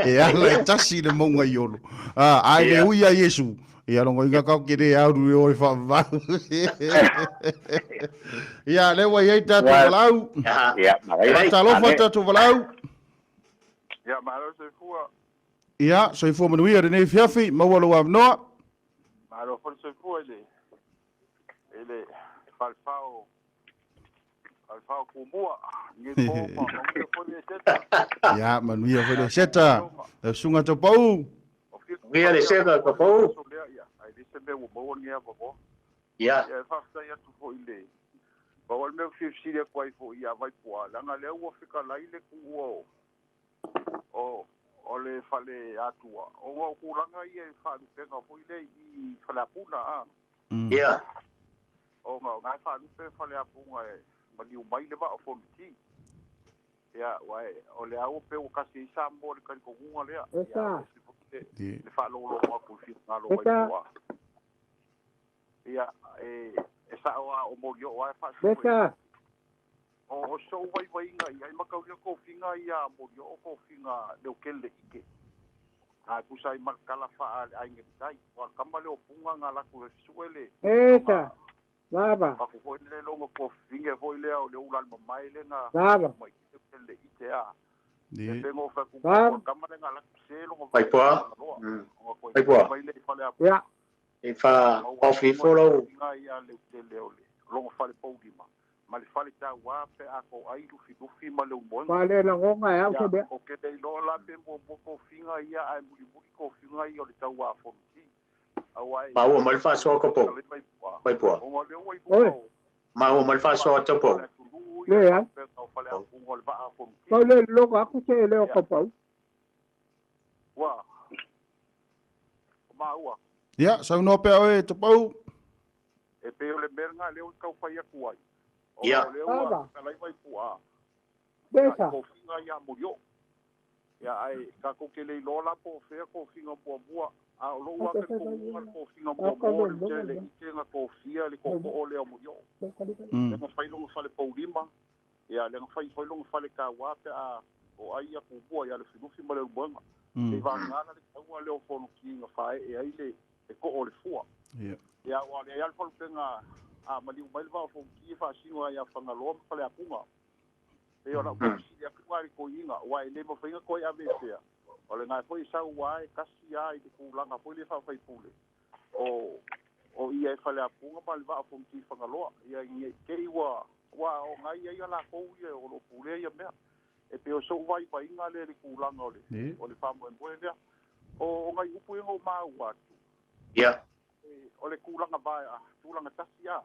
E ala e tasi le mauga i Olo. A, a e le ui ia Iesu, Ia logoina kau ke le au i o i whaavau. Ia, le ua iai tātou walau. Ia, maraia. Talofa tātou walau. Ia, malo soifua. Ia, soifua manuia lenei fiafi, maua lou avanoa. Malo foi soifua i le falefao kumua. Ni po ma manuia foi le seta. Ia, manuia foi le seta. Le sunga tau pau. Manuia le seta ka pau. Ia, ai le se mea ua maua ni ava mo. Ia. Ia, e faafetai atu foi i le pau o le mea fesili atu ai foi ia Vaipua, leaga lea ua fekalai le tuua o le fale atua, ona o tulaga ia i faalupega foi lea i Faleapuna a. Ona o na e faalupe Faleapuga e maliu mai le vaa o Fonoti. Ia, ua o le au pe ua kasi ai Samoa le talitonuga lea. Ia, le faalogologo atu i finagalo Vaipua. Ia, e sao a o moli o a e faasino. O sou vaivaiga ia, i makaulia kofiga ia moli o kofiga leo kele ike. A pusa i malkala fa le aiga tai. O kama le opunga nga laku e suele. Esa. Lava. Ako foi le longo kofiga foi le o le ula mamae le nga. Lava. Mai kele ite a. E pengo fa ku kama le nga laku se longo. Vaipua. Vaipua. Ia. E fa ofi folo. Ia le tele o le longo fale paulima. Ma le fale tau pe a ko ai lufi lufi ma le umoenga. Fale lagonga e au se mea. O ke le iloa la pe muamua kofiga ia ae mulimuli kofiga ia o le tau a Fonoti. Aua e. Maua mai le faasoa ka pau. Vaipua. Ona lea ua i Oi. Maua mai le faasoa tau pau. Le ai. O fale apuga o le vaa a Fonoti. Pau le logo aku se le o ka pau. Ua. Maua. Ia, saunoa pea oe Topau. E pe o le mea lena lea ua tau fai atu ai. Ia. O lea ua kalai mai pua. Besa. Kofiga ia molio. Ia ai tatou te le iloa la po o fea kofiga muamua. A o lou ake kofiga kofiga muamua le tele i te nga kofia le koko o lea molio. Le nga fai longa fale paulima. Ia le nga fai foi longa fale kaua pe a o ai ia kumua ia le filufi ma le umuenga. Te vangana le taua leo fono ki nga fae e ai le e ko o le fua. Ia. Ia ua le ai falupenga a maliu mai le vaa o Fonoti e faasino ai ia Fagaloa ma Faleapuga. E o lau fesili atu ai koiga, ua e le mafaina koe ave e fea. O le ngai foi sau ua e kasi a i le tulaga foi le faafaipule. O ia e Faleapuga ma le vaa o Fonoti Fagaloa. Ia i te i ua o ngai ai a lakou ia o lo pulea ia mea. E pe o sou vaivaiga lea i le tulaga o le faamoemoe lea. O ngai upu ia na ou maua atu. Ia. O le tulaga vaea, tulaga tasi a.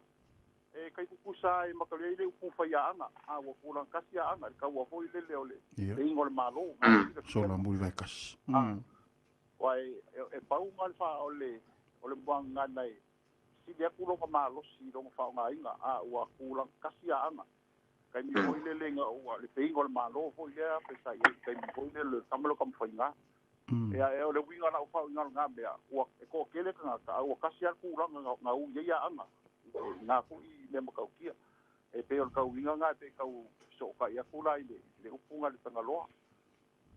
E kai kukusa e makalia i le upu fai aanga. A ua tulaga kasi aanga. Le kaua foi lele o le ingo o le malo. Sola muli vai kasi. Ua e pau nga le fa o le muangana e sili atu longa malosi longa faaaogaiga a ua tulaga kasi aanga. Taimi foi lele nga ua le peinga o le malo foi lea pe sa i ai taimi foi lele le kama lo kamafaiga. Ia e o le uiga lau faauiga o lena mea ua e toatele tagata a ua kasi lava le tulaga na ui ai aanga i na foi mea matautia. E pei o le tauiga na e pe tau fesootai atu la i le upu na le Tagaloa.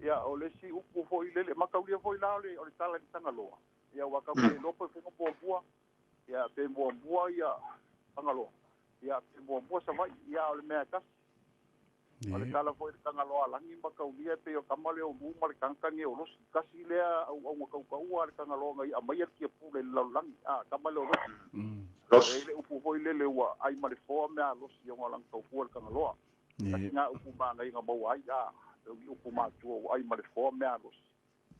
Ia o le isi upu foi lele mataulia foi la o le tala i le Tagaloa. Ia ua tau le iloa pe faiga muamua. Ia pe muamua ia Fagaloa. Ia pe muamua Savaii. Ia o le mea e tasi. O le tala foi le Tagaloa lagi mataulia pe o kama le o lu ma le tagata ni o losi. Kasi lea au au kaukau le Tagaloa ngai amai le kia pule le lalolagi. A kama le o losi. Losi. E le upu foi lele ua ai ma le foa mea losi o ngalang taufua le Tagaloa. Kasi ngā upu maangai nga maua ai a. E ui upu mātua ua ai ma le foa mea losi.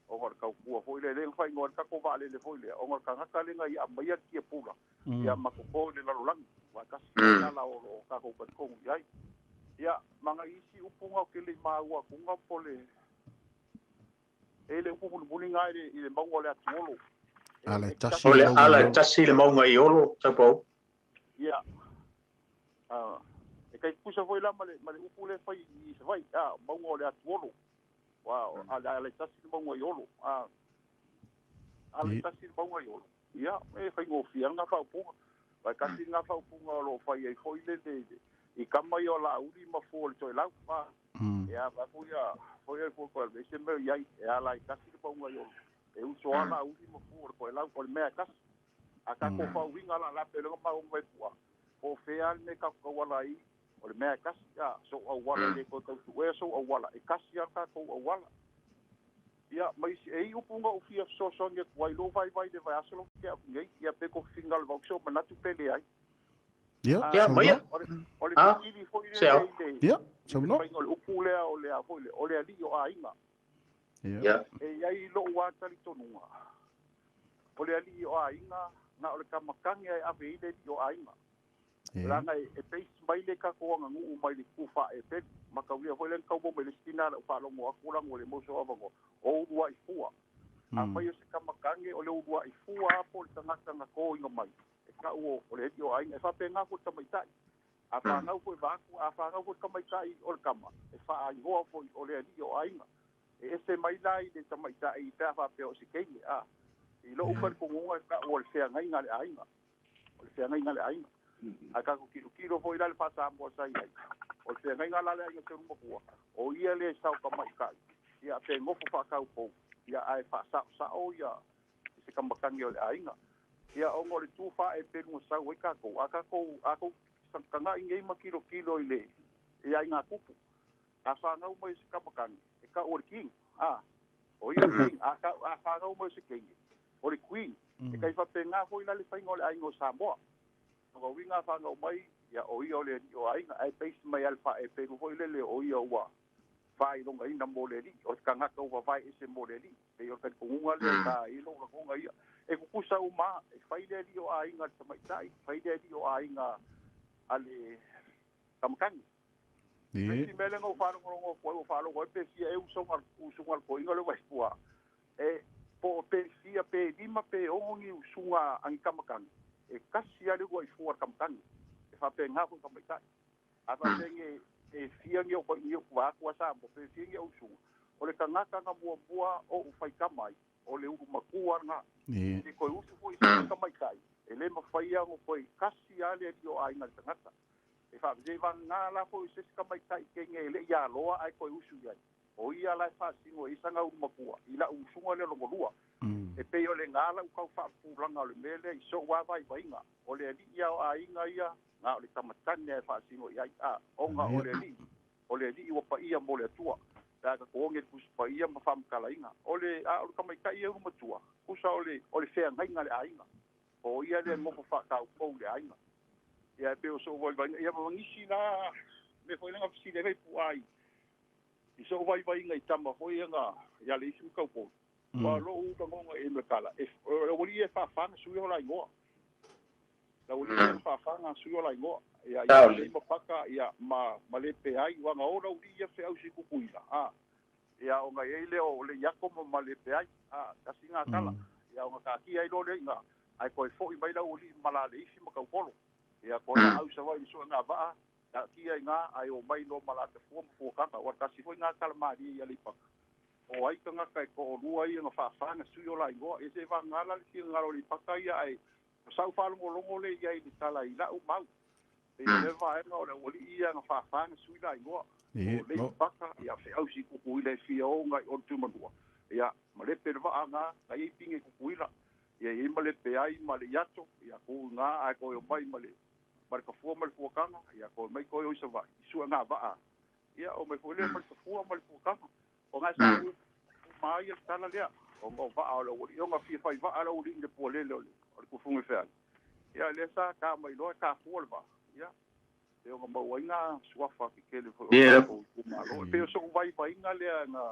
O ngā kaukua foi le le whai ngā kako vaalele foi lea. O ngā kangaka le ngai amai le kia pula. Ia makoko le lalolagi. Wa kasi tala o lo kako patikongu i ai. Ia, manga isi upunga o ke le maua kunga po le e le upu mulimuli ngai i le maunga o le atuolo. Ala e tasi O le le maunga ala i e olo. tasi le maunga i olo tau pau. Ia. E kai pusa foi la ma le upu le fai i Savaii, a maunga o le atuolo. Wa ala e tasi le maunga i olo. A ala e tasi le maunga i olo. Ia, e faigofie ngā faaupuga. Vai kasi ngā faaupuga o lo fai ai foi le i kama i o la uli ma fua le toelau. Ia, va foi a foi ai foi ko le se mea i ai e ala i kasi le maunga i olo. E uso ala uli ma fua le toelau o le mea e kasi. A tatou faauiga la la pe le ma o mai pua. Po fea le ka ka wala i o le mea kasi a so auala le ko tau tu e so auala e kasi a tatou auala. Ia mai si e upu nga ufia so so nge kuai lo vai vai le vai asolo ke aku nei ia pe ko fingal vau so manatu pele ai. Ia, Ia, saunoa. maia. O le Ah, fesili foi le Seo. le Ia, saunoa. faiga o le upu lea o le a foi le o le alii o aiga. Ia. Ia. E i ai lou a talitonuga. O le alii o aiga na o le kamakaga e ave i le alii o aiga. Ia. Laga e base mai le tatou aganuu mai le tu faaepelu. Mataulia foi le na taumau mai le isi tina lau faalogo atu lago le moso avanoa. O uluai fua. Afai o se kamakage o le uluai fua a po o le tagata na toina mai. E tau o le alii o aiga. E faapena foi le tamaitai. A fanau foi vaaku, a fanau foi le tamaitai o le kama. E faaigoa foi o le alii o aiga. E ese mai la i le tamaitai pe a faapea o se teine. A. I lou talitonuga e tau o le feagaiga a le aiga. O le feagaiga a le aiga. A tatou tilotilo foi la le faasamoa sa i ai. O le feagaiga la le aiga Selumatua. O ia le sao tamaitai. Ia pe nofo faataupou. Ia ae faasaosao ia se kamakagi o le aiga. Ia ona o le tu faaepelu na sau ai tatou. A tatou a tou tagai nei ma tilotilo i le i aiga tupu. A fanau mai se kamakagi, e tau o le king. A, o ia le king. A, a fanau mai se king. O le queen. E kai faapena foi la le faiga o le aiga o Samoa. O ka uiga a fanau mai, ia o ia o le alii o aiga. Ae base mai ale faaepelu foi lele o ia ua faailogaina mo le alii. O se tagata ua vavae ese mo le alii. Pei o le talitonuga lea sa i lou lagoga ia. E tutusa uma, e fai le alii o aiga a le tamaitai, fai le alii o aiga a le kamakagi. Ia. Isi mea lea na ou faalogologo atu ai, ua faalogo ai pe fia e usoga usuga le toeaina lea ua Vaipua. E po o pe fia pe 5 pe 6 ni usuga a ni kamakagi. E kasi lava le uluai fua a le kamakagi. E faapena foi le tamaitai. A faapea e fia ni o ni o vaatu a Samoa, pe fia ni o usuga. O le tagata na muamua o ou faitama ai, o le ulu matua lena. Ia. E toe usu foi se tamaitai. E le mafai ona toe kasi lava le alii o aiga i le tagata. E faapea vagana la foi se isi tamaitai kenge e le i aloa ae toe usu i ai. O ia la e faasino i sana ulu matua, i lau usuga lea lona lua. E pei o le gā lau tau faapupulaga o le mea lea i sou lava vaivaiga. O le alii ia o aiga ia, na o le tamatane e faasino i ai. A, ona o le alii. O le alii ua paia mo le Atua. Pe a tatou oge le Tusi Paia ma faamatalaina. O le, a o le tamaitai ia ulu matua, tusa o le, o le feagaiga a le aiga. O ia lea e nofo faataupou i le aiga. Ia e pei o sou vaivaiga. Ia ma nisi la, mea foi lea na fesili ai Vaipu'a i, i sou vaivaiga i tama foi ia na, ia le isi ma taupou. Ua lou lagoga i le tala, e, o le aualii ia e faafa na sui o la igoa. Le aualii ia e faafa na sui o la igoa. Ia, ia Saole. le ma paka, ia, ma le pe ai, ua na o la uli ia feausi kukuila. A, ia, ona i ai lea o le iako ma le pe ai. A, kasi ngā tala. Ia, ona kakia ai lo le inga. Ai koe foi mai la uli ma la le isi ma kaupolo. Ia, koe na au sawa i sua ngā vaa, kakia i ngā, ai o mai no ma la te fua ma fua kaka. Ua kasi foi ngā tala maria i ale paka. O ai tangata e to'olua ia na faafaga sui o laigoa. E se vagala le finagalo o le paka ia ae o sau faalogologo le ia i le tala i la'u mau. E le vaega o le aualii ia na faafaga sui laigoa. Ia. O le paka ia feausi kukuila e fia oga i o le tumanua. Ia ma le pe le va'a ga na iai pige kukuila. Ia iai ma le pe ai ma le iato. Ia ku gā ae koe o mai ma le ma le kafua ma le fuakaga. Ia koe mai koe o i Savaii. I su'ega va'a. Ia o mai foi lea ma le kafua ma le fuakaga. O ga sa ma ia le tala lea. O ngā va'a o le aualii. O ngā fia fai va'a le aualii i le pualele o le o le kufuga feai. Ia lea sa ka mai loa ka fua le va'a. Ia e o ngā mauaiga suafa ke kele foi o Ia. tatou itumalo. E pei o so'u vaivaiga lea na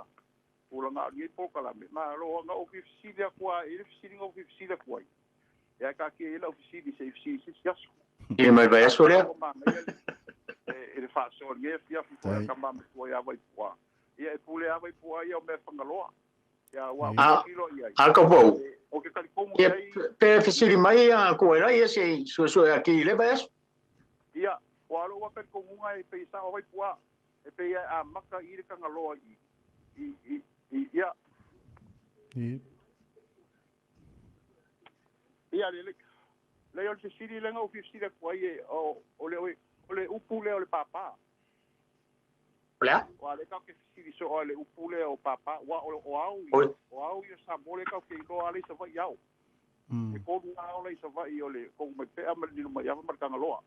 tulaga o lenei polokalame. Ma lo nga o fesili atu a i le fesiliga o fesili atu ai. Ia katia i lau fesili se i fesili se isi aso. Ia mai vai aso lea. Ua manaia le e le faasoa i lenei afiafi foi a Tai. tama matua ia Vaipua. Ia e pule a Vaipua ia o mea Fagaloa. Ia ua A, kilo i ai. a ka pau. O ke talitonu Ia, i ai pe fesili mai a koe la ia se suesue a ki le vai aso. Ia, ua lou talitonuga e pei sa'o Vaipua. E pei a maka i le Tagaloa i ia Ia. Ia le le le o le fesili lea na ou fesili atu ai e o o le o le upu lea o le pāpā. O le a? Ua le tatou ke fesili so'o a le upu lea o pāpā. Ua o au Oi. ia o au ia Samoa le tatou ke iloa ale i Savaii ao. E tolu lava ola i Savaii o le Tonumaipea ma le Lilomaiava ma le Tagaloa.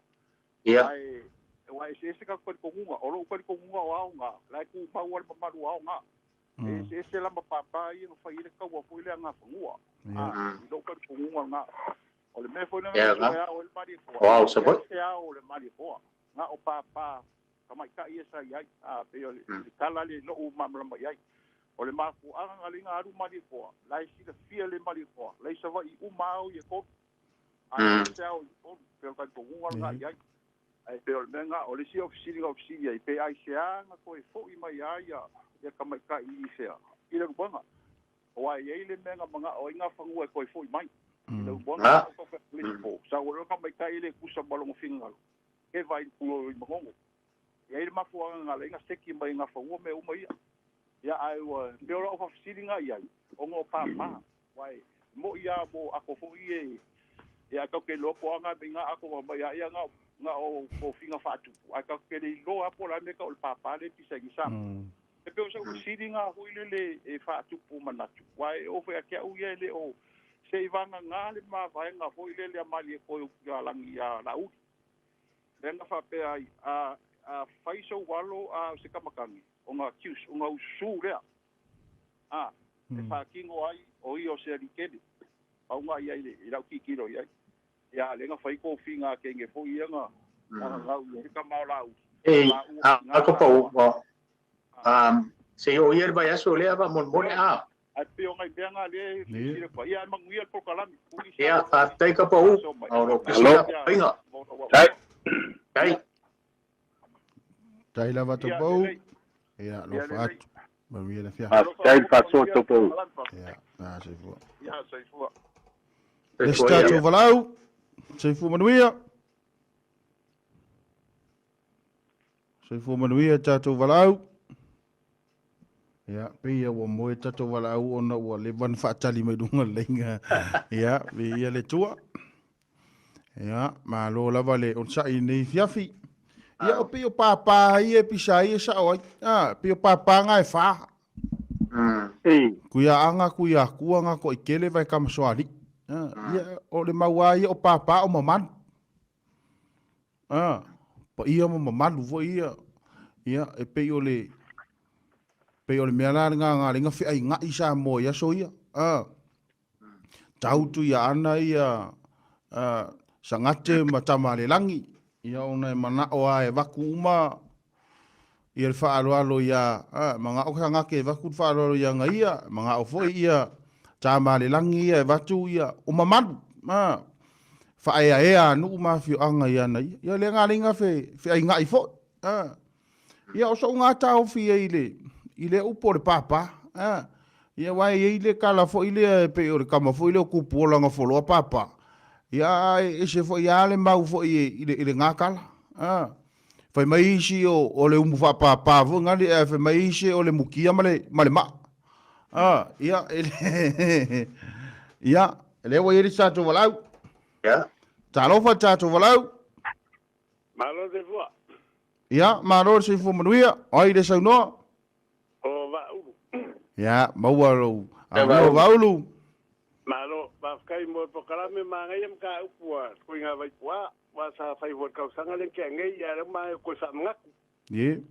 Ia. Ae ua eseese tatou talitonuga. O lou talitonuga o ao na, la e tumau lava le mamalu o ao na. E eseese la ma pāpā ia na fai ai le taua foi lea a Gafanua. I lou talitonuga lena. O le mea foi lea na sue ao ai le Malietoa, O ao e Savaii. leai se ao o le Malietoa. Na o pāpā tamaitai ia sa i ai. Pei o le tala lea i lou malamalama i ai. O le mafuaaga na lea na alu Malietoa, la e silafia le Malietoa, la i Savaii uma ao i e tolu. A e leai se ao i totonu, pei o le talitonuga lena i ai. Ae pei o le mea lena, o le isi au fesili na ou fesili ai, pe aisea na toe foi mai ai ia tamaitai i fea? I Leulumoega. Aua e i ai le mea na manao ai Gafanua e toe foi mai i Leulumoega. Sa ou fai atu i le isi po, sa ua iloa tamaitai e le tusa ma lona finagalo, e vai i le pulo i Manono. E i ai le mafuaaga na ala ai ona seki mai e Gafanua mea uma ia. Ia ae ua pei o lau faafesili na i ai, ona o pāpā. Aua e moni lava mo ato foi ia e ae tatou te iloa po o a na mea i na ato na aumai lava ia na o tofiga faatupu, ae tatou te le iloa lava po o le a le mea e tau o le pāpā lea e pisa ai nei Samoa. E pei o sau fesili na foi lele e faatupu manatu, aua e oo foi ia te au ia e le o se i vagana le mavaega foi lele a Malietoa ia Lagi ia Laauli. Lea na faapea ai, a fai sou alo a o se kamakani, ona accuse, ona ususu lea, a, e faatino ai o ia o se alii tele. Pau na i ai i lau tilotilo i ai. Ia, a lea na fai tofiga a teine foi ia na gagau i ai le tama o Laauli. Ei, Laua a tina ko pau, laua. se i oo ia le vaiaso lea faamolemole, a. Ae pei o nai mea na lea e silasila atu ai. Ia, ae manuia le polokalame. Ia, faafetai ka pau, o lou pisi tapuaiga. Tai. Tai. Tai lava Tupou. Ia, alofa atu. Manuia le afiafi. Faafetai le faasoa Tupou. Ia, a soifua. Ia, soifua. Le si tatou valaau. Soifua manuia. Soifua manuia tatou valaau. Ia, pei ia ua moe tatou valaau ona ua leva ona faatali mai luga o le laina. Ia, viia le Atua. Ia, malo lava le onosai i lenei afiafi. Ia, o pei o pāpā ia e pisa ai e sao ai. Ah, pei o pāpā ngā e whā. Kui a anga, kui a kua ngā koa i kele vai kamasoali. Ah, ia, o le mau a ia o pāpā o mamalu. A, paia ma mamalu foi ia. Ia, e pei o le, pei o le mea la lena na lenga feaiga'i Samoa i aso ia. A, tau tu ia ana ia a, Sagate ma Tamalelagi. Ia ona e mana'o a e vaku uma ia le faaaloalo ia, a, mana'o Sagate e vaku le faaaloalo ia aga ia, mana'o foi ia Tamalelagi ia e vatu ia o mamalu. A, faaeaea a nuu ma afioaga i ana ia. Ia lea na alai na feaiga'i foi. A, ia o so'u gā taofi ai i le, i lea upu o le pāpā. A, ia aua e i ai le tala foi lea e pei o le tama foi lea o Tupuola na foloa pāpā. Ia a e ese foi lava le mau foi i le, i lena tala. A, fai mai isi o, o le umu faapāpā foi na le, ae fai mai isi o le mukia ma le, ma le maa. A, ia, e le, ia, lea ua i ai le tatou valaau. Ia. Talofa le tatou valaau. Malo le soifua. Ia, malo le soifua manuia. O ai le saunoa? O Vaaulu. Ia, maua lou avanoa Vaaulu. Malo, faafetai mo le polokalame manaia mataupu a Tuiga Vaipuaa, aua sa fai foi i le tausaga lea na tea nei, ae o lea ua manaia toe faamanatu. Ie.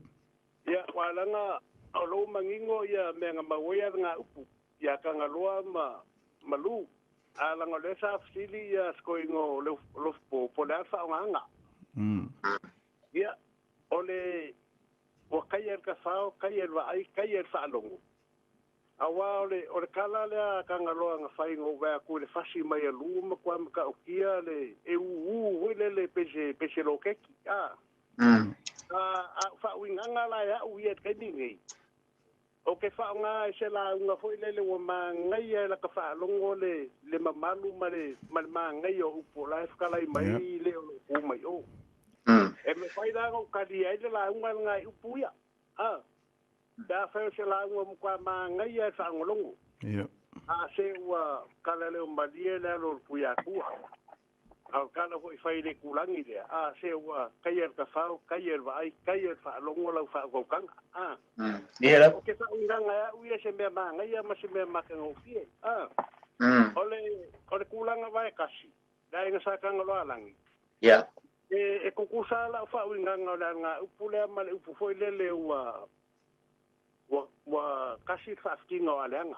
Ia, aua leaga o lou manino ia mea na maua ai alagaupu ia Tagaloa ma Malu, a leaga o lea sa fesili ia sikoiga o Lofupo po o le a le faaaogaga. Ia, o le ua taia e le tafao, taia e le vaai, taia e le faalogo. Aua o le, o le tala lea a Tagaloa na fai na ou vaai atu i le fasi mai a Lu ua matua matautia le e ū foi lele pei se, pei se loketi, a. A o faauigaga la e au ia i le taimi lenei, ou te faaaoga i se lauga foi lele ua manaia i lata faalogo le, le mamalu ma le, ma le manaia o upu o la e fetalai mai le o lo o tu mai o. E mafai la ona ou talia ai le lauga lena i upu ia, a, pe afai o se lauga ua matua manaia i le faalogologo. A se ua tala leo malie le alo o le Tuiatua. A o le tala foi fai i le itulagi lea, a, se ua taia e le tafao, taia e le vaai, taia e le faalogo lau faautautaga, a. Ia. Ou te faauigaga e au ia se mea manaia ma se mea matagofie, a. O le kulaga vae kasi, le aiga Sa Tagaloaalagi. Ia. E tutusa lava lau faauigaga o le alagaupu lea ma le upu foi lele ua ua kasi le faafitiga o aleaga.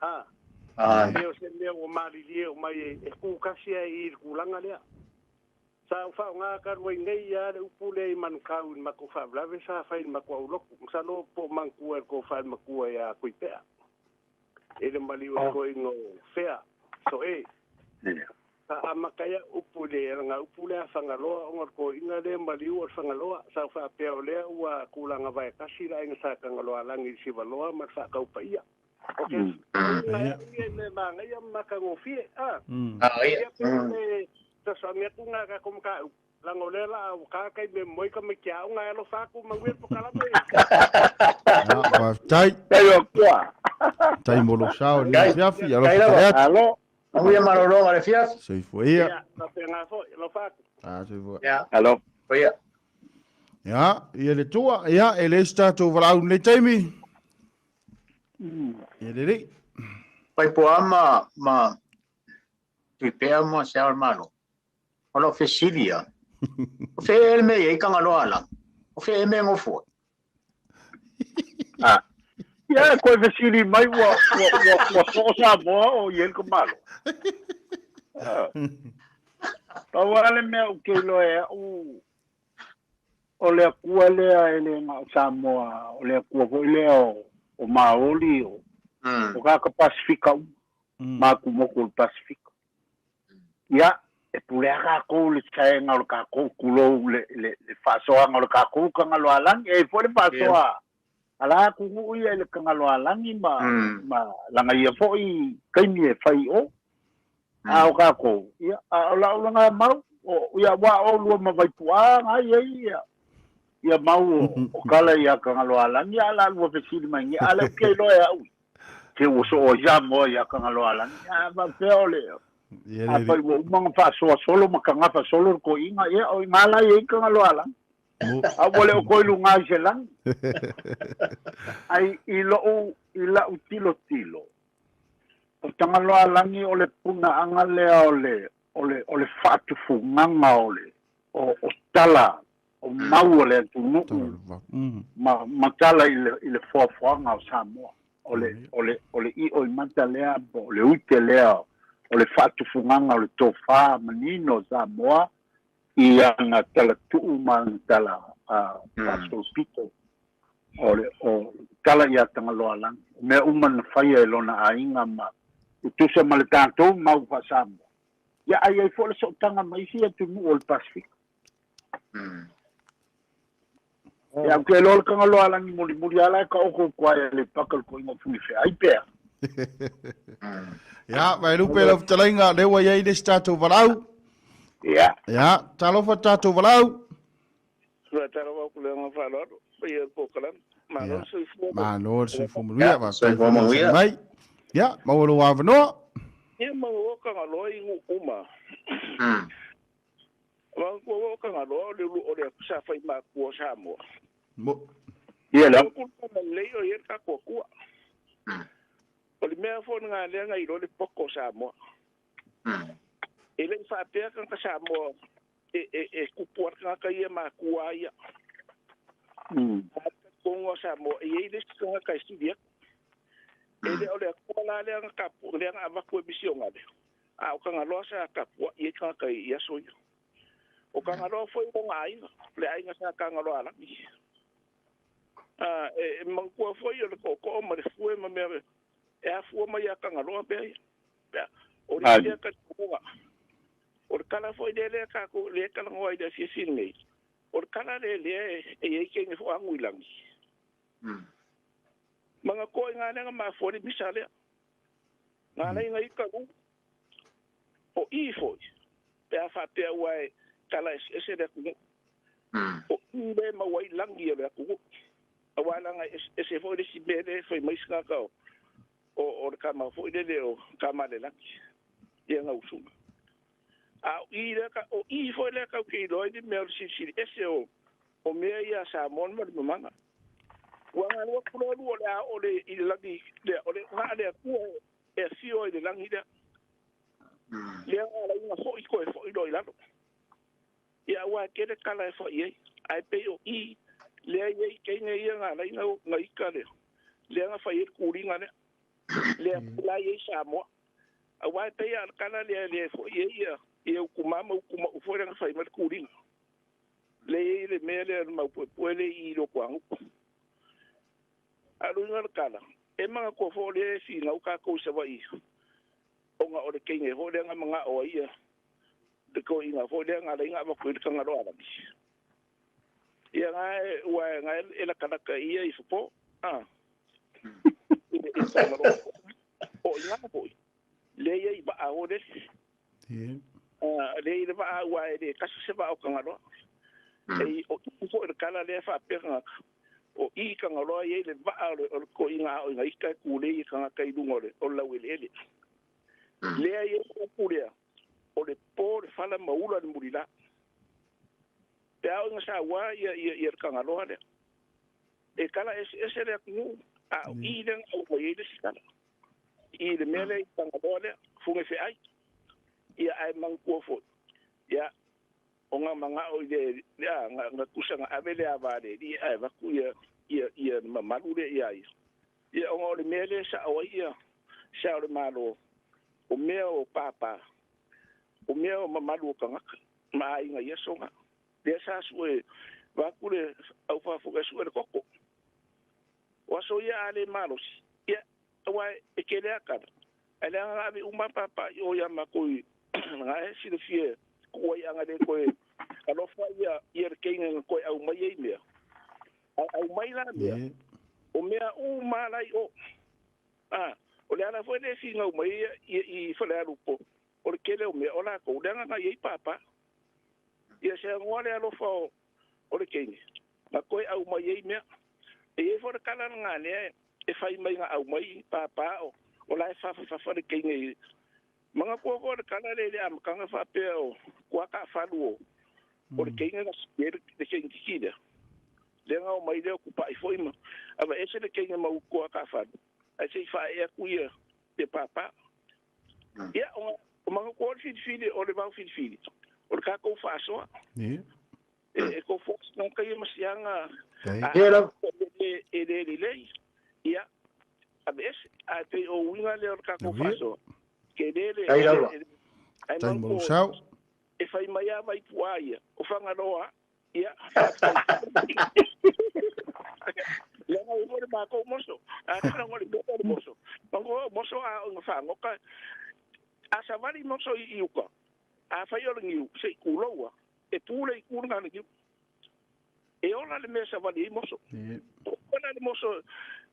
A. E o se mea ua malilie uma mai e tu kasi ai i le tulaga lea. Sa ou faaaoga talu ai nei lava le upu lea i Manukau i le matou faalavelave sa fai i le matou aulotu. Masalo po o manatua e le tofa i le matua ia Tuipea i le maliu o le toeaina o Fea Soe. Sa amata ai au upu i le alagaupu lea a Fagaloa ona o le toeaina lea maliu o le Fagaloa. Sa ou faapea o lea ua tulaga vae tasi le aiga Sa Tagaloaalagi i le Sivaloa ma le Faataupaia. O ke uiga e au ia i mea manaia ma matagofie. A. Ia pe o le fesoasoani atu lena i tatou mataupu. Leaga o lea o le a ua ta taimi e moe tamaiti aoga e alofa atu manuia le polokalame. Ia, faafetai. Tai o kua. Tai mo lou sao i lenei afiafi. Alofa tele atu. Alo. Manuia malologa o le afiafi. Soifua ia. Ia, faapena foi, alofa atu. Ah, soifua. Ia. Alo. Ia. Ia, ia le tua. Ia, e leai se tatou valaau i lenei taimi. Ia lelei. Vaipoa ma Tuipea ma Se Ao o le Malo. O lau fesili ia, o fea ea le mea e i ai Tagaloa Alagi? O fea ea mea e nofo ai? Ah. Ia, koe fesili mai ua, ua, ua, ua soo Samoa o i ai le ka Malo. Ah. Pau lava le mea ou te iloa e au, o le Atua lea e le na o Samoa, o le Atua foi lea o Maoli, o, o tagata Pasifika uma, ma atu motu o le Pasifika. Ia, e pule lava tatou i le saega o le tatou, tulou le, le, le faasoaga o le tatou Tagaloaalagi. E i ai foi le faasoa a la atunuu ia i le Tagaloaalagi ma, ma lana ia foi taimi e fai i o. A o tatou, ia, a o lau lena mau, o, ia, aua o oulua ma Vaipuaa na i ai ia, ia mau o, o tala ia Tagaloaalagi, a o le a lua fesili mai nei, a o lea ou te iloa e au ia. Se ua soo ai Samoa ia Tagaloaalagi. A faapea o le, afai ua uma ona faasoa solo ma tagafa solo le toeaina, ia o i ina la e i ai Tagaloaalagi. A ua le o toe luga i se lagi. Ai i lou, i lau tilotilo, o Tagaloaalagi o le punaaga lea o le, o le, o le faatufugaga o le, o, o tala o mau o le atunuu ma, ma tala i le, i le foafoaga o Samoa. O le, o le, o le io i mata lea, po o le ute lea, o le faatufugaga o le tofa manino o Samoa i ana tala tuu ma ana tala faasolopito. O le, o tala ia Tagaloaalagi. O mea uma na faia e lona aiga ma tutusa ma le tatou mau faa-Samoa. Ia, a i ai foi le sootaga ma isi atunuu o le Pasefika. Ia, ou te iloa o le Tagaloaalagi mulimuli lava la e taoto i tua e Aleipata i le toeaina o Funifeai pe a. Ia, Vaelupe lau fetalaiga, lea ua i ai le isi tatou valaau. Ia. Ia, talofa tatou valaau. Faatalofa atu le agaga faaaloalo, paia o le polokalame. Malo le soifua. Malo le soifua manuia, faafetai foi le onosai mai. Ia, maua lou avanoa. Ia, maua Tagaloa i nuu uma. Manatua ua o Tagaloa o le ulu o le sa fai makua o Samoa. Mo. Ia la. O tulaga lelei o i ai le tatou Atua. O le mea foi lena lea na iloa le poto o Samoa. E le i faapea tagata Samoa e tupu lava le tagata ia matua a ia. A o le talitonuga o Samoa, e i ai le isi tagata e sili atu. E le o le Atua la lea na tapu, lea na avatu e misionale. A o Tagaloa sa tapuai ai tagata i aso ia. O Tagaloa foi o lona aiga, le aiga sa Tagaloaalagi. A, e manatua foi o le tootoo ma le fue ma mea e afua mai ia Tagaloa mea ia. Pea, o le isi talitonuga, o le tala foi lea lea tatou lea e talanoa ai i le afiafi lenei, o le tala lea lea e i ai teine foi agu i lagi. Manatua i ina lea na mafua ai le misa lea. Na ala ai na ita lu, o i foi, pe a faapea ua e tala eseese le atunuu. O i lea e maua ai lagi o le atunuu. Aua leaga e eseese foi le isi mea lea e fai mai isi tagata o, o le tama foi lele o Tamalelagi, ia Gausuga. A o i lea, o i foi lea tatou te iloa ai le mea o le silisili ese o mea ia a Samoa ma le mamaga. Ua alu atu loa lua o le a oo i le lagi lea, o le na a le Atua e afio ai i le lagi lea. Lea na ala ai ona foi toe foi loa i lalo. Ia aua e tele tala e fai ai, ae pei o i lea e i ai teine ia na ala ai na ita le lea na fai ai le tuliga lea. Lea foi la e i ai Samoa. Aua e pei lava o le tala lea e le foi ai ia ia utumā ma utumau foi lea na fai mai le tuliga. Lea e i ai le mea lea o le maupuepue lea i i Lotoanuku. A o le uiga o le tala, e manatua foi o lea e finau tatou i Savaii ona o le teine foi lea na manao ai ia le toeaina foi lea na ala ai ona avatu ai le Tagaloa Alani. Ia na e, ua na e latalata i ia i Fopo, a, i le Tagaloa. O i ina foi, lea e i ai vaa o lele. Lea e i le vaa aua e le tasi se vaa o Tagaloa. E, o i foi le tala lea e faapea tagata, o i Tagaloa e i ai le vaa o le toeaina aoina ita e tulei e tagata i luga o le laueleele. Lea e i ai le upu lea, o le po le fala ma ula le mulila. Pe a oo ina saua ia, ia, ia le Tagaloa lea. E tala eseese le atunuu, a o i lea na aumai ai le isi tala. I le mea lea i Tagaloa lea, Fugefeai. Ia ae manatua foi, ia, o na manao i le, a, na, na tusa na ave le ava a le alii ae avatu ia, ia, ia le mamalu lea ia ia. Ia ona o le mea lea e sao ai ia se Ao o le Malo, o mea o pāpā, o mea o mamalu o tagata ma aiga i aso na. Lea sa sue vaeatu le au faafofoga e sue le koko. O aso ia a le malosi, ia, aua e tele lava tala, ae leaga na ave uma lava pāpā i o ia matou i na e silafia e ku'u ai ana le toe alofa ia ia le teine na toe aumai ai mea. Ae aumai la mea, o mea uma la i o. A, o le ala foi lea e finau mai ai i Falealupo, o le tele o mea o latou, leaga na i ai pāpā. Ia se agoa le alofa o le teine, na toe aumai ai mea. E i ai foi le tala lena lea e fai mai na aumai pāpā o la e fafafafa le teine i Manatua foi le tala lea i le amataga faapea o kuataafalu o le teine na sili ai le teine kiki lea. Lea na omai lea o tupai foi ma aveese le teine ma kuataafalu ae se i faaee atu ia ia pāpā. Ia, o manatua le filifili o le vao filifili o le tatou faasoa. E ko fo ia ma siaga e le lelei, ia, aveese. Ae pei o uiga lea o le tatou faasoa, ke le le, ae manatua e fai mai lava Vaipu'a ia, o Fagaloa, ia, leaga e le matou moso, a leaga o le mea o le moso, manatua o moso a oo ina fagota, a savali moso i uka, a fai o le niu, se i tuloua, e pu le itu lena o le niu. E ola le mea e savali ai moso. O la le moso,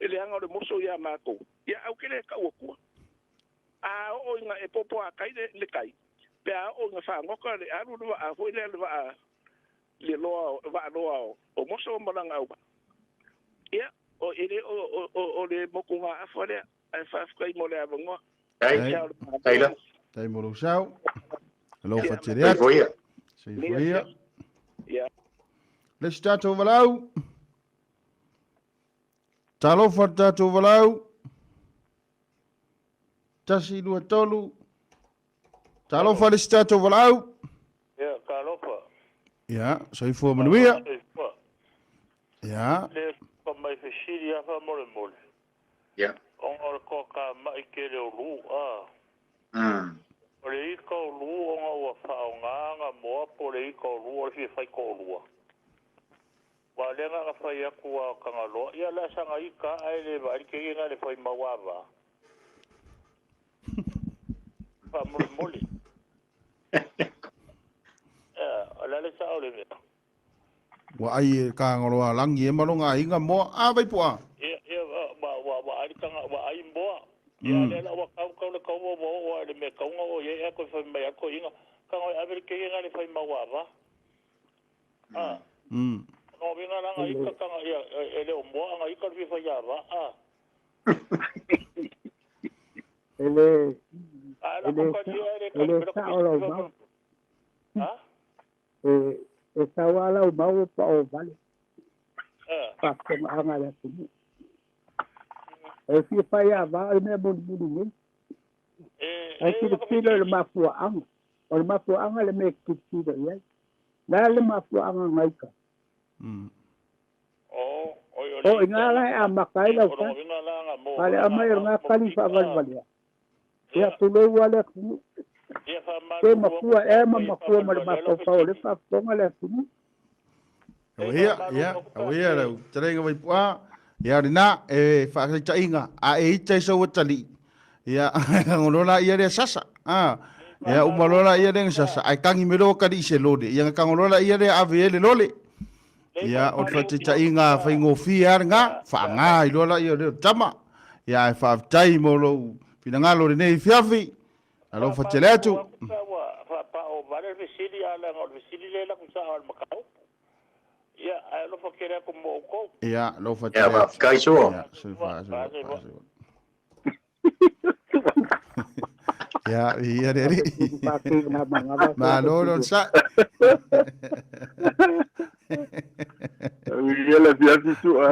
e leaga o le moso ia matou, ia au ke le tau atua. A oo ina e popo a kai le tai, pe a oo ina fagota le alu le vaa foi lea le vaa le loa vaa loa o moso ma lana auvaa. Ia, o e le o le motugaafa lea, ae faafetai mo le avanoa. Tai. Tai la. Tai mo lou sao. Alofa tele atu. Soifua. Soifua. Le isi tatou valaau. Talofa le tatou valaau. 1, 2, 3. Talofa le isi tatou valaau. Ia, talofa. Ia, soifua manuia. Soifua. Ia. Le pa mai fesili lava faamolemole. Ia. Ona o le toatamai tele o lu, a. O le ika o lu ona ua faaaoga na moa po o le ika o lu o le fia fai toalua. Aua o lea na ona fai atu a o Tagaloa, ia o le a saga ika a ae le vaai le kegi na le fai mau ava. Faamolemole. Ia, o le a le sao o le mea? Ua ai e Kagaloa lagi e ma lona aiga moa. A Vaipu'a! Ia, ia, ua, ua, ua ai le taga, ua ai moa. Ia, lea la ua kau, kau le kaua ua oo a i le mea kaunga o i ai ea koe fai mai a toeaina, kaga e ave le keia na le fai mau ava. A. No winga la nga ika kanga ia, e le o moa anga ika le fia fai ava. A. E le, A la e le, ko ka lia e le e ka le pela ko sao lau fia mau. Ha? E sao lava lau mau pa o vale. A. Faafofogaaga a le atunuu. E fia fai ava o le mea mulimuli nei. Ae tilotilo i le mafuaaga. O le mafuaaga le mea e tilotilo i ai. O le a le mafuaaga na ita? O i ina la e amata ai lau tali. A le aumai o lena tali faavalevalea, ia tulou lava le atunuu. Pe matua ea ma matua ma le mafaufau o lea e faafofoga le atunuu. Ia, ia, aua ia lau fetalaiga Vaipu'a, ia o lena e faataitaiga, a e ita i sou atalii, ia gagolo la ia lea sasa. A, ia uma loa la ia lea na sasa, ae tagi mai lou atalii i se lole, ia na tago loa la ia lea ave ai le lole. Ia, o le faataitaiga faigofie lava lena, faaga ai loa la ia o lea o le tama. Ia, ae faafetai mo lou finagalo i lenei afiafi. Alofa tele atu. Ia, alofa tele atu. Faafetai Sua. Ia, soifua, soifua, soifua. Ia, ia le alii. Malo le onosai. Ia le afiafi Sua.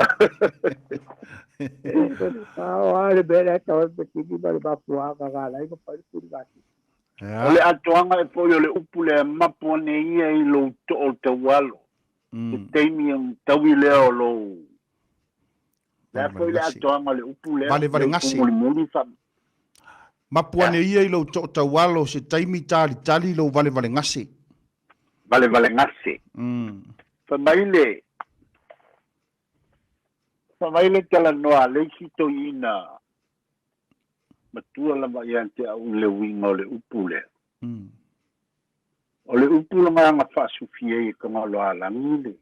O a le mea lea tau ai petini ma le mafuaaga na ala ai ona fai le tuligasia. O le atoaga e foi o le upu lea mapu ane ia i lou too taualo. Se taimi ona taui lea o lou Le a foi le atoaga o le upu lea? Valevalegase. Mulimuli fa. Mapu ane ia i lou too taualo se taimi talitali lou valevalegase. Valevalegase. Fai mai le Fai mai le talanoa a le isi toeaina matua lava ia te au i le uiga o le upu lea. O le upu lena na faasufi ai e Tagaloaalagi le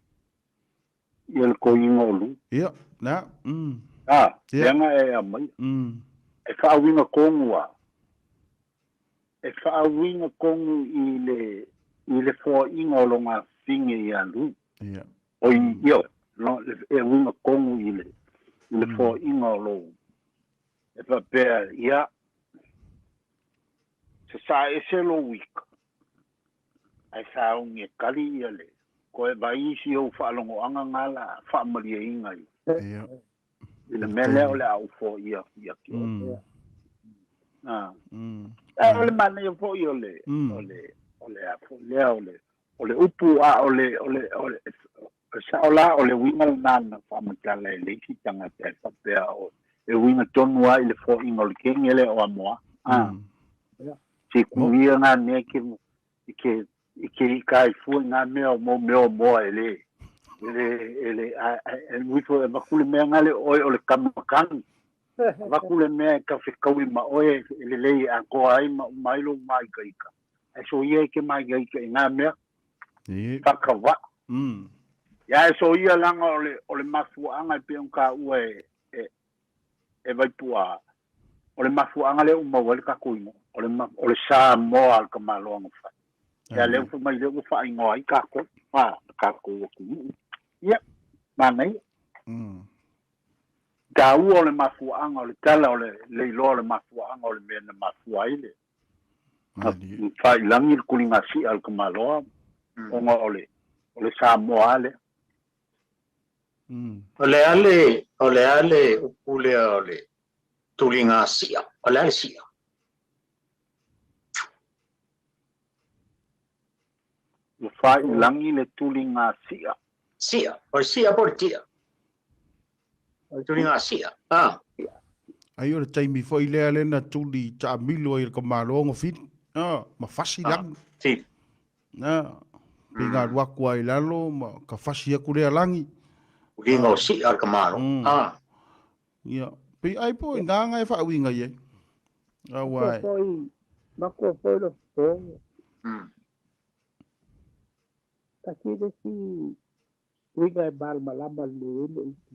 ia le toeaina o Lu. Ia, na. A, lea na e aumaia. E faauiga tonu lava. E faauiga tonu i le i le foaiga o lona afine ia Lu. Ia. Oi, ia, e uiga tonu i le i le foaiga o lou e faapea, ia, sasaa ese lou ika, ae sauni e kali ia le koe vai isi ou faalogoaga na la faamalieina i i le mea lea o le a ou foaia atu ia te oe. Ae o le manaia foi o le o le o le a foi lea o le o le upu a o le o le o le sao la o le uiga lena na faamatala e le isi tagata e faapea o e uiga tonu lava i le foaiga o le kenge lea o Amoa. Se kuia ngā mea ke i ke i ke ika ai fua i ngā mea o mau mea o moa e le e le e le a e nui fo e vaku le mea ngale oe o le kamakani. Vaku le mea e ka whekaui ma oe e le lei a koa ai ma umai lo mai ka ika. Ai so ia e ke mai ka ika i ngā mea. Whakawa. Ia e so ia langa o le o le mafuaanga e pe on ka ua e e e Vaipua, o le mafuaaga lea ua maua ai le tatou igoa, o le, o le Samoa a le tamaloa na fai. Ia lea ua fai mai lea ua faaigoa ai tatou, a, le tatou atunuu. Ia, manaia. Taua o le mafuaaga, o le tala o le leiloa o le mafuaaga o le mea na mafua ai le faailagi le tuligasia a le tamaloa, ona o le, o le Samoa lava lea. O le a le, o le a le upu lea o le tuligasia? O le a le sia? Ua faailagi le tuligasia. Sia, o le sia po o le tia? Tuligasia, a. Ai o le taimi foi lea lea na tuli taamilo ai e le tamaloa ona fili, a, ma fasi lagi. Fili. A, pe na alu atu lava i lalo ma ka fasi atu lea lagi. Uliga o sia le tamalo, a. Ia, pei ai po i na e faauiga i ai. Aua e. Matua foi lo fo. Tasi le isi uiga e malamalama lelei ai le upu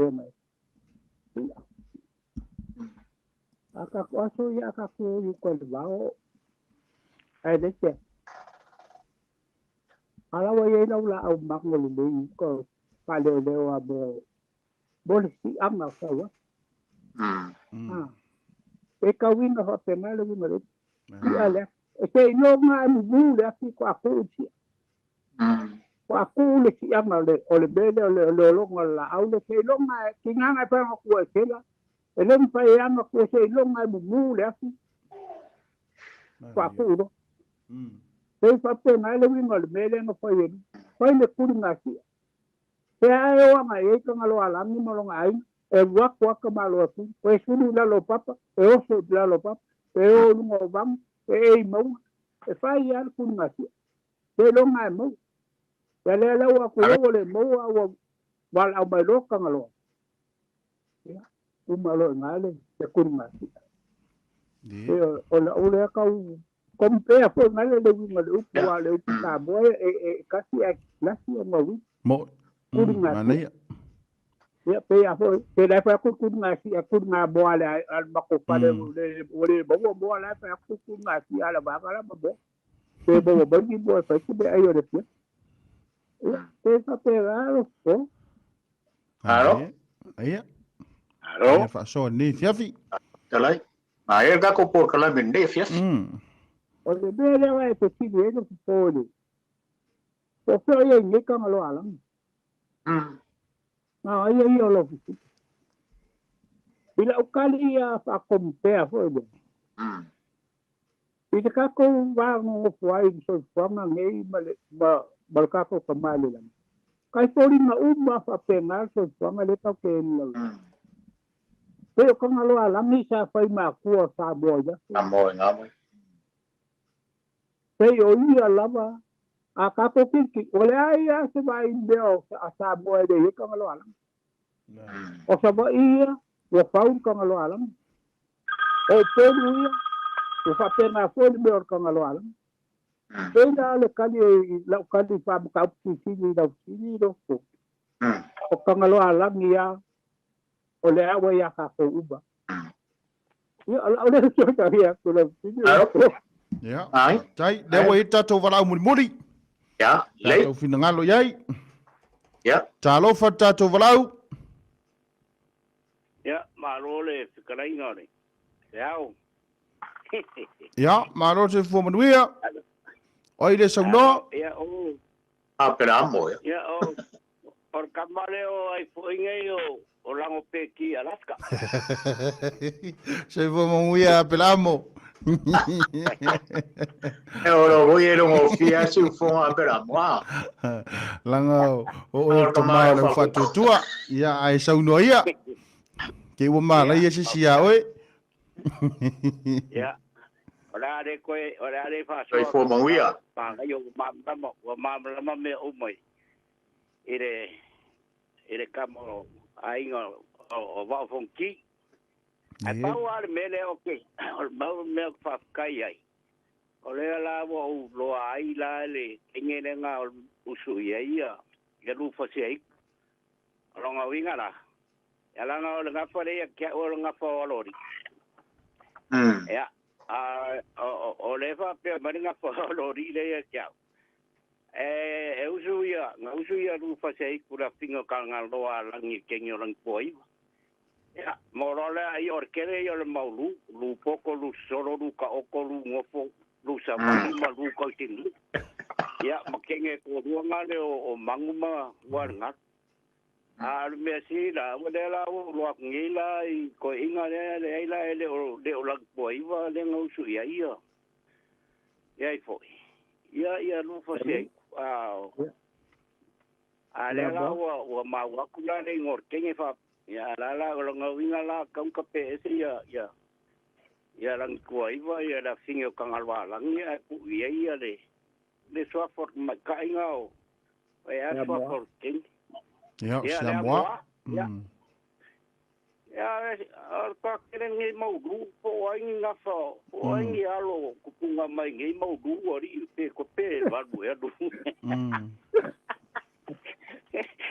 e mai. Ia. A tatou aso ia a tatou o i uka i le vao, ae le tea. A la ua i ai lau laau mago lelei i uka faaleoleo a mo mo le siaga o sau ai. E tauiga faapena le uiga o le upu. Ia lea. E seiloga e mumu le afi ko a kuu sia. Ko a kuu le siaga o le mea lea o le ologa o le laau le seiloga e tigaga e fai ona kua e sela. E le mafai e ana kua seiloga e mumu le afi. Faapuu loa. Pei faapena ai le uiga o le mea lea na fai e fai le kuligasia. Pe a e o agai ai Tagaloaalagi ma lona aiga, e alu atu lava tamaloa e kuli, e sulu i lalo o papa, e oso i lalo o papa, e o i luga o vaga, e ei i mauga, e fai lava le kuligasia. Seiloga e maua. Ia lea la ua aku ua le maua a ua valaau mai loa Tagaloa. Ia, uma loa i ina le kuligasia. O lau lea tau compare foi nai le uiga o le upu, aua o le upu Samoa e tasi ae lasi ona uiga. Mo. Kuligasia. Ia, pei a foi, pe la e fai atu kuligasia, kuligamoa le a le matou fale ua le maua moa, la e fai atu kuligasia a le vaega la ma moa. Pe maua mai ni moa e fai se meaai o le afiafi. Ia, pe faapena lou fofo. Alo. Ia. Alo. Ia faasoa lenei afiafi. Talai. Ma e tatou polokalame i lenei afiafi. O le mea lea e fesili ai le fofo i le po o fea o i ai nei Tagaloaalagi. Na ia ia o lau fesili. I lau tali ia faakompea foi lea. I le tatou va nonofo ai i le soifuaga nei ma le ma le tatou Tama i le lagi, kai foliga uma lava faapena le soifuaga lea tatou te elu lalolagi. Pei o Tagaloaalagi sa fai matua o Samoa i aso. Samoa i ngā mai. Pei o ia lava a tatou tilotilo, ua leai lava se vaai mea o a Samoa e le i ai Tagaloaalagi. O Savaii ia, ua pau le Tagaloaalagi. O Upolu ia, ua faapena foi le mea o le Tagaloaalagi. Pei la le tali i lau tali faa-mataupu silisili i lau fesili, Lofo, o Tagaloaalagi lava o lea ua ia tatou uma. Ia, o lau lea fesoasoani atu i lau fesili, Lofo. Ia, faafetai. Lea ua i ai le tatou valaau mulimuli. Ia, lelei. Tatou finagalo i ai. Ia. Talofa le tatou valaau. Ia, malo le fetalaiga o le ao. Ia, malo le soifua manuia. O ai le saunoa? Ia, o. A Peraamo, ia. Ia, o. O le kama lea o ai foi nei o Lago Peki Alaska. Soifua manuia Peraamo. E o lo foi e longo fia si ufonga a Peraamo. Langa o o tama o le whatutua. Ia, ai saunoa ia. Ke ua mālai e sisi a oe. Ia. O le a le koe, o le a le whasoa. Soifua manuia. Pāngai o māmalama, ua māmalama mea uma i le i le kama o aiga o Vao Fonoti. Ae pau lava le mea lea o ke, o le mau mea ou te faafetai ai, o lea la ua ou loa ai la le kengelega o usu i ai ia ia Rufasiaitu. O lona uiga la, ia leaga o le gafa lea ia te au o le gafa o Aloli. Ia, a o lea e faapea mai le gafa o Aloli lea ia te au, E usu ia, na usu ia Rufasiaitu i le afiga o Tagaloa a Lagi i le kegi o Lagipoaiva. Ia, mo loa lea ai o le kele ia o le mau lu, lu poto, lu sosolo, lu taoto, lu nofo, lu savali ma lu tausinuu. Ia, ma kege toalua na le o Manu ma Ualgalu. A o le mea sili la, ua lea la ua ou loa atu nei la i toeaiina lea, leai la e le o Lagipoaiva lea na usu i ai ia. Ia ai foi. Ia ia Rufasiaitu. A a lea la ua ua maua atu la le igoa o le teine fa ia la la o lona uiga la tau na tape ese ia ia ia Lagituaiva ia le afine o Tagaloaalagi ae tuu i ai ia le le suafa o le tamaitai na o e a le suafa o le teine. Ia, Ia le Samoa. Amoa. Ia. Ia, o le toatele lenei mau lu, po o ai ni gafa, po o ai ni alo o tupuga mai nei mau lu, alii, pe ko pe valu ea lu.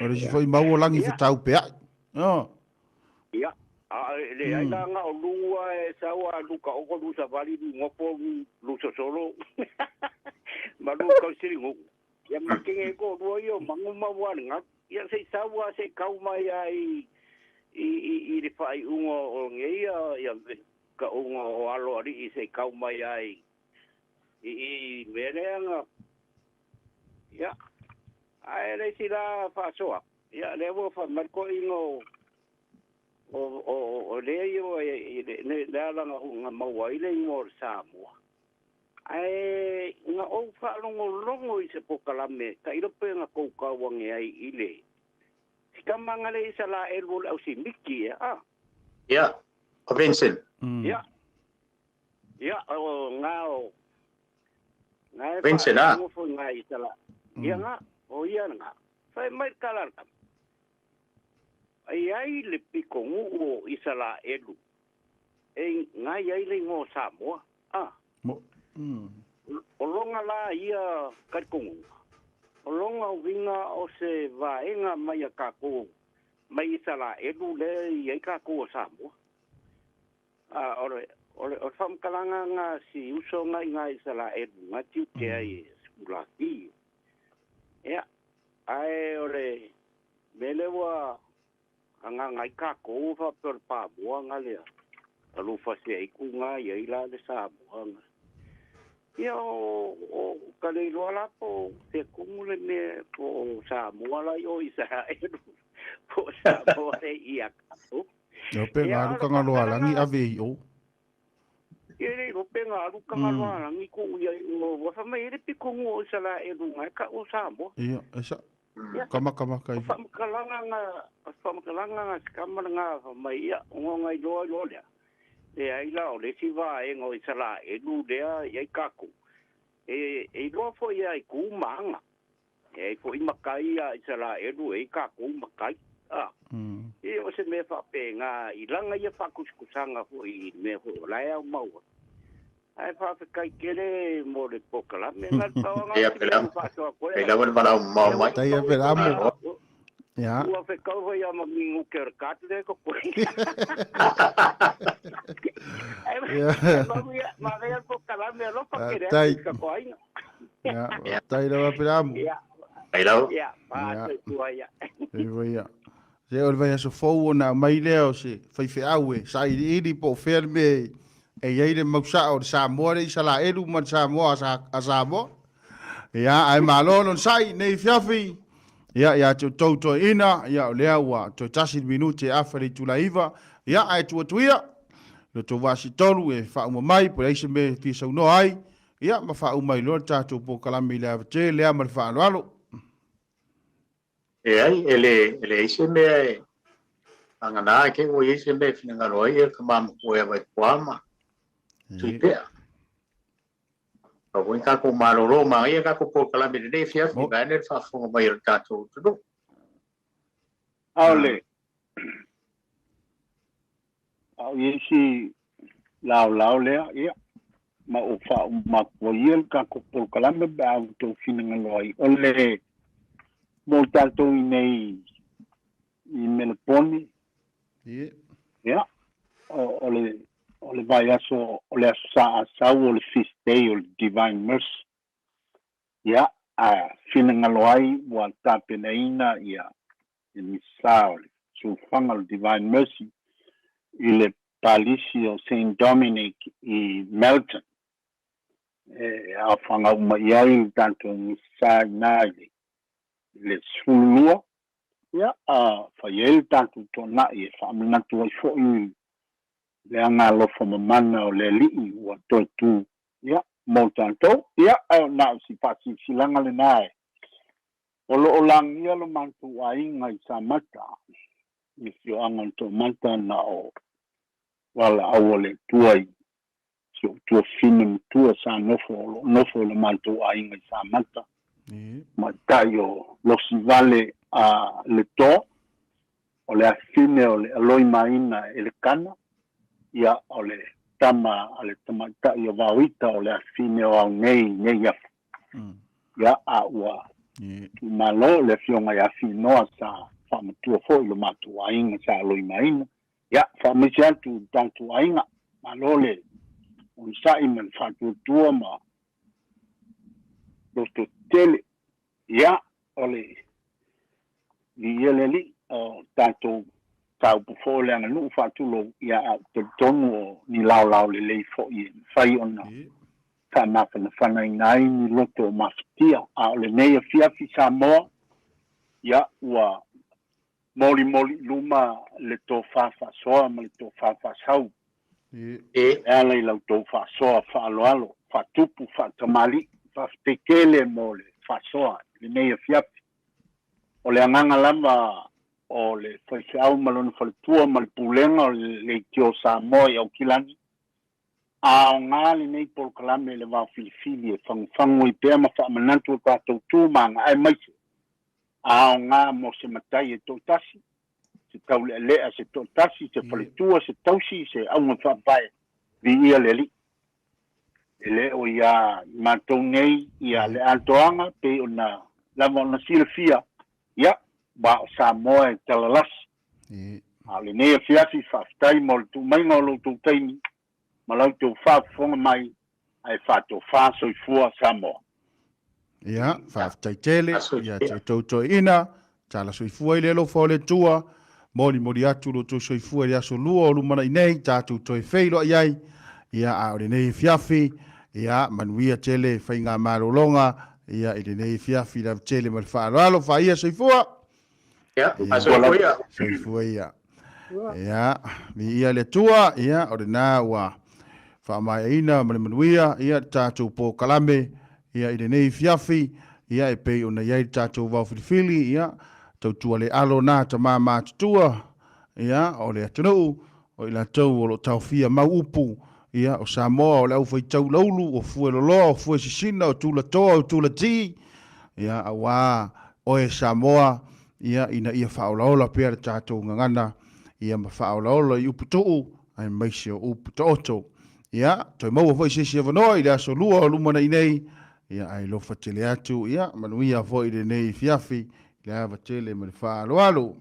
O le isi foi mau o lagi fetaupeai. Oh. Ia, a e leai la na o lu a e sau a lu taoto, lu savali, lu nofo, lu sosolo, ma lu tausilinu'u. Ia ma kege toalua ia o Manu ma Ualagalu. Ia se i sau a se i kau mai a i i i i le faaiuga o nei ia ia kauga o alo alii se i kau mai a i i i mea lea na ia ae le isi la faasoa ia lea ua fai mai le toeaina o o o o lea ia ua i le le ala na maua ai le igoa o le Samoa. Ae na ou faalogologo i se pokalame tailo pe na kou kauage ai i le sikamaga le Isalaelu o le ausimiki ea a. Ia, o Vincent. Ia, ia, o nga o, nga e Vincent, a. faalogo foi nga Isala, ia nga, o ia nga. Fai mai le tala a le tama. E i ai le pitonuu o Isalaelu e ngai ai le igoa o Samoa. A. O lona la ia talitonuga, o lona uiga o se vaega mai a tatou mai Isalaelu lea e i ai tatou o Samoa. A, o le, o le, o le faamatalaga na si uso na i na Isalaelu na tiute ai e sikulaki. Ia, ae o le mea lea ua agaga ai tatou faapea o le pamoa na lea alofa se ai ku nga i ai la le Samoa na. Ia o, o ka le iloa la po se kumu le mea po o Samoa la i o Isaraelu po o Samoa e ia tatou. Ia pe Ia nga o alu le kanga loa langi faamatalaga ave i o. Ia le iloa pe nga alu kanga loa langi ku ia i o ua fa mai e le pikonuu o Isaraelu nga e kau o Samoa. Ia, e sa Ia. kamakamaka O i. faamatalaga na, o faamatalaga na sikama lena fai mai, ia, ona na iloa loa lea, leai la o le isi vaega o Isalaelu lea i ai tatou, e, e iloa foi ia i ku ma aga. E ai foi matai a Isalaelu e ai tatou matai. A, ia o se mea faapena i laga ia faakusikusaga foi i mea foi o la e au mau ai. Ae faafetai tele mo le polokalame. Na o le pau lava Ia, o si mea Peleamu. ua faasoa atu ai E a lava le valaau mamao ia mai. ua Taia fetau Peleamu. Ia. ua fetau foi ia ma minute o le card lea e totoe. Ae Ia. manuia, manaia le polokalame alofa tele atu Tai. i le tatou aiga. Ia, tai lava Peleamu. Ia. Ai lava. Ia, Ia. faatoatua ia. Iva ia. Se o le vaiaso fou ona aumai lea o se faifeau e sailiili po o fea le mea e i ai le mau sao o le Samoa le Isalaelu ma le Samoa a Samoa. Ia, ae malo lona sai nei afiafi. Ia, ia te outou toeaina, ia o lea ua toe tasi le minute e afa i le itula e 9. Ia, ae tuu atu ia lo tou vaa sitolu e faauma mai po o le ai se mea e fia saunoa ai. Ia, ma faauma ai loa le tatou polokalame i le ava tele lea ma le faaaloalo. Leai, e le, e leai se mea e agana e te ua i ai se mea e finagalo ai e ka mamoku e vai puama. Tui pea. Ka voi tātou malolo ma ia tātou polokalame lenei afiafi, vaeane le faafofoga mai o le tatou atunuu. Aole, a o i ai si laolao lea, ia, ma ou faauma atu ai ia le tatou polokalame pe a outou finagalo ai. O le mo tatou i nei i Meleponi, ia, o le o le vaiaso o le Aso Sa Asau o le Feast Day o le Divine Mercy. Ia, a finagalo ai ua tapenaina ia le Misa o le Sulufaga o le Divine Mercy i le Palisi o Saint Dominic i Melton, e aofaga uma i ai le tatou Misa i ina i le 12, ia, a fai ai le tatou toanai e faamanatu ai foi le agaalofa mamana o le Alii ua toe tu, ia, mo tatou. Ia, ae na o si faasilasilaga lena e O lo o lagia lo matou aiga i Samata, i afioaga o Toamata na o valaau a le Atua i si ou tuafafine matua sa nofo, o lo o nofo i lo matou aiga i Samata, matai o Losivale a Letoa, o le afafine o le Aloimaina Elekana, ia o le tama a le tamaitai o Vaoita o le afafine o Aunei nei afu. Ia, a ua tuumalo le afioga ia Finoa sa faamatua foi i lo matou aiga sa aloimaina. Ia, faamaise atu i le tatou aiga, malo le onosai ma le faatuatua ma loto tele. Ia, o le viia le Alii, o tatou mataupu foi o le aganuu faatulou, ia, a ou talitonu o ni laolao lelei foi e mafai ona faamafanafanaina ai ni loto o mafatia. A o lenei afiafi Samoa, ia, ua molimoli i luma le tofa faasoa ma le tofa faasau. E ala i la outou faasoa faaaloalo, faatupu, faatamalii, faafetai tele mo le faasoa i lenei afiafi. O le agaga lava o le faifeau ma lona faletua ma le pulega o le Leitio Samoa i Aukilani, a aoga lenei polokalame i le vaofilifili e fagufagu ai pea ma faamanatu o tatou tu ma aga aemaise a aoga mo se matai e toatasi, se taulealea se toatasi, se faletua, se tausi, se auga faavae, viia le Alii. E le o iā i matou nei ia le atoaga pei ona lava ona silafia, ia, ua o Samoa e talalasi. A o lenei afiafi, faafetai mo le tuumaiga o lo outou taimi ma la outou faafofoga mai, ae faatofa soifua Samoa. Ia, faafetai tele ia te outou toeaiina, tala soifua i le alofa o le Atua, molimoli atu lo outou soifua i le aso lua o lumanai nei, tatou toe feiloai ai, ia, a o lenei afiafi, ia, manuia tele faigamalologa, ia, i lenei afiafi lava tele ma le faaaloalo, faia soifua! Ia, soifua ia. Soifua ia. Ia, viia le Atua, ia, o lena ua faamaeaina ma le manuia, ia, le tatou polokalame, ia, i lenei afiafi, ia, e pei ona i ai le tatou vao filifili, ia, tautua le alo na tama matutua, ia, o le atunuu, o i latou o lo o taofia mau upu, ia, o Samoa, o le aufaitau laulu, o Fueloloa, o Fuesisina, o Tulatoa, o Tulati, ia, aua oe Samoa, ia, ina ia faaolaola pea le tatou gagana, ia, ma faaolaola i upu tuu, aemaise o upu taoto. Ia, toe maua foi se isi avanoa i le aso lua o lumanai nei, ia, ae alofa tele atu, ia, manuia foi lenei afiafi, i le ava tele ma le faaaloalo.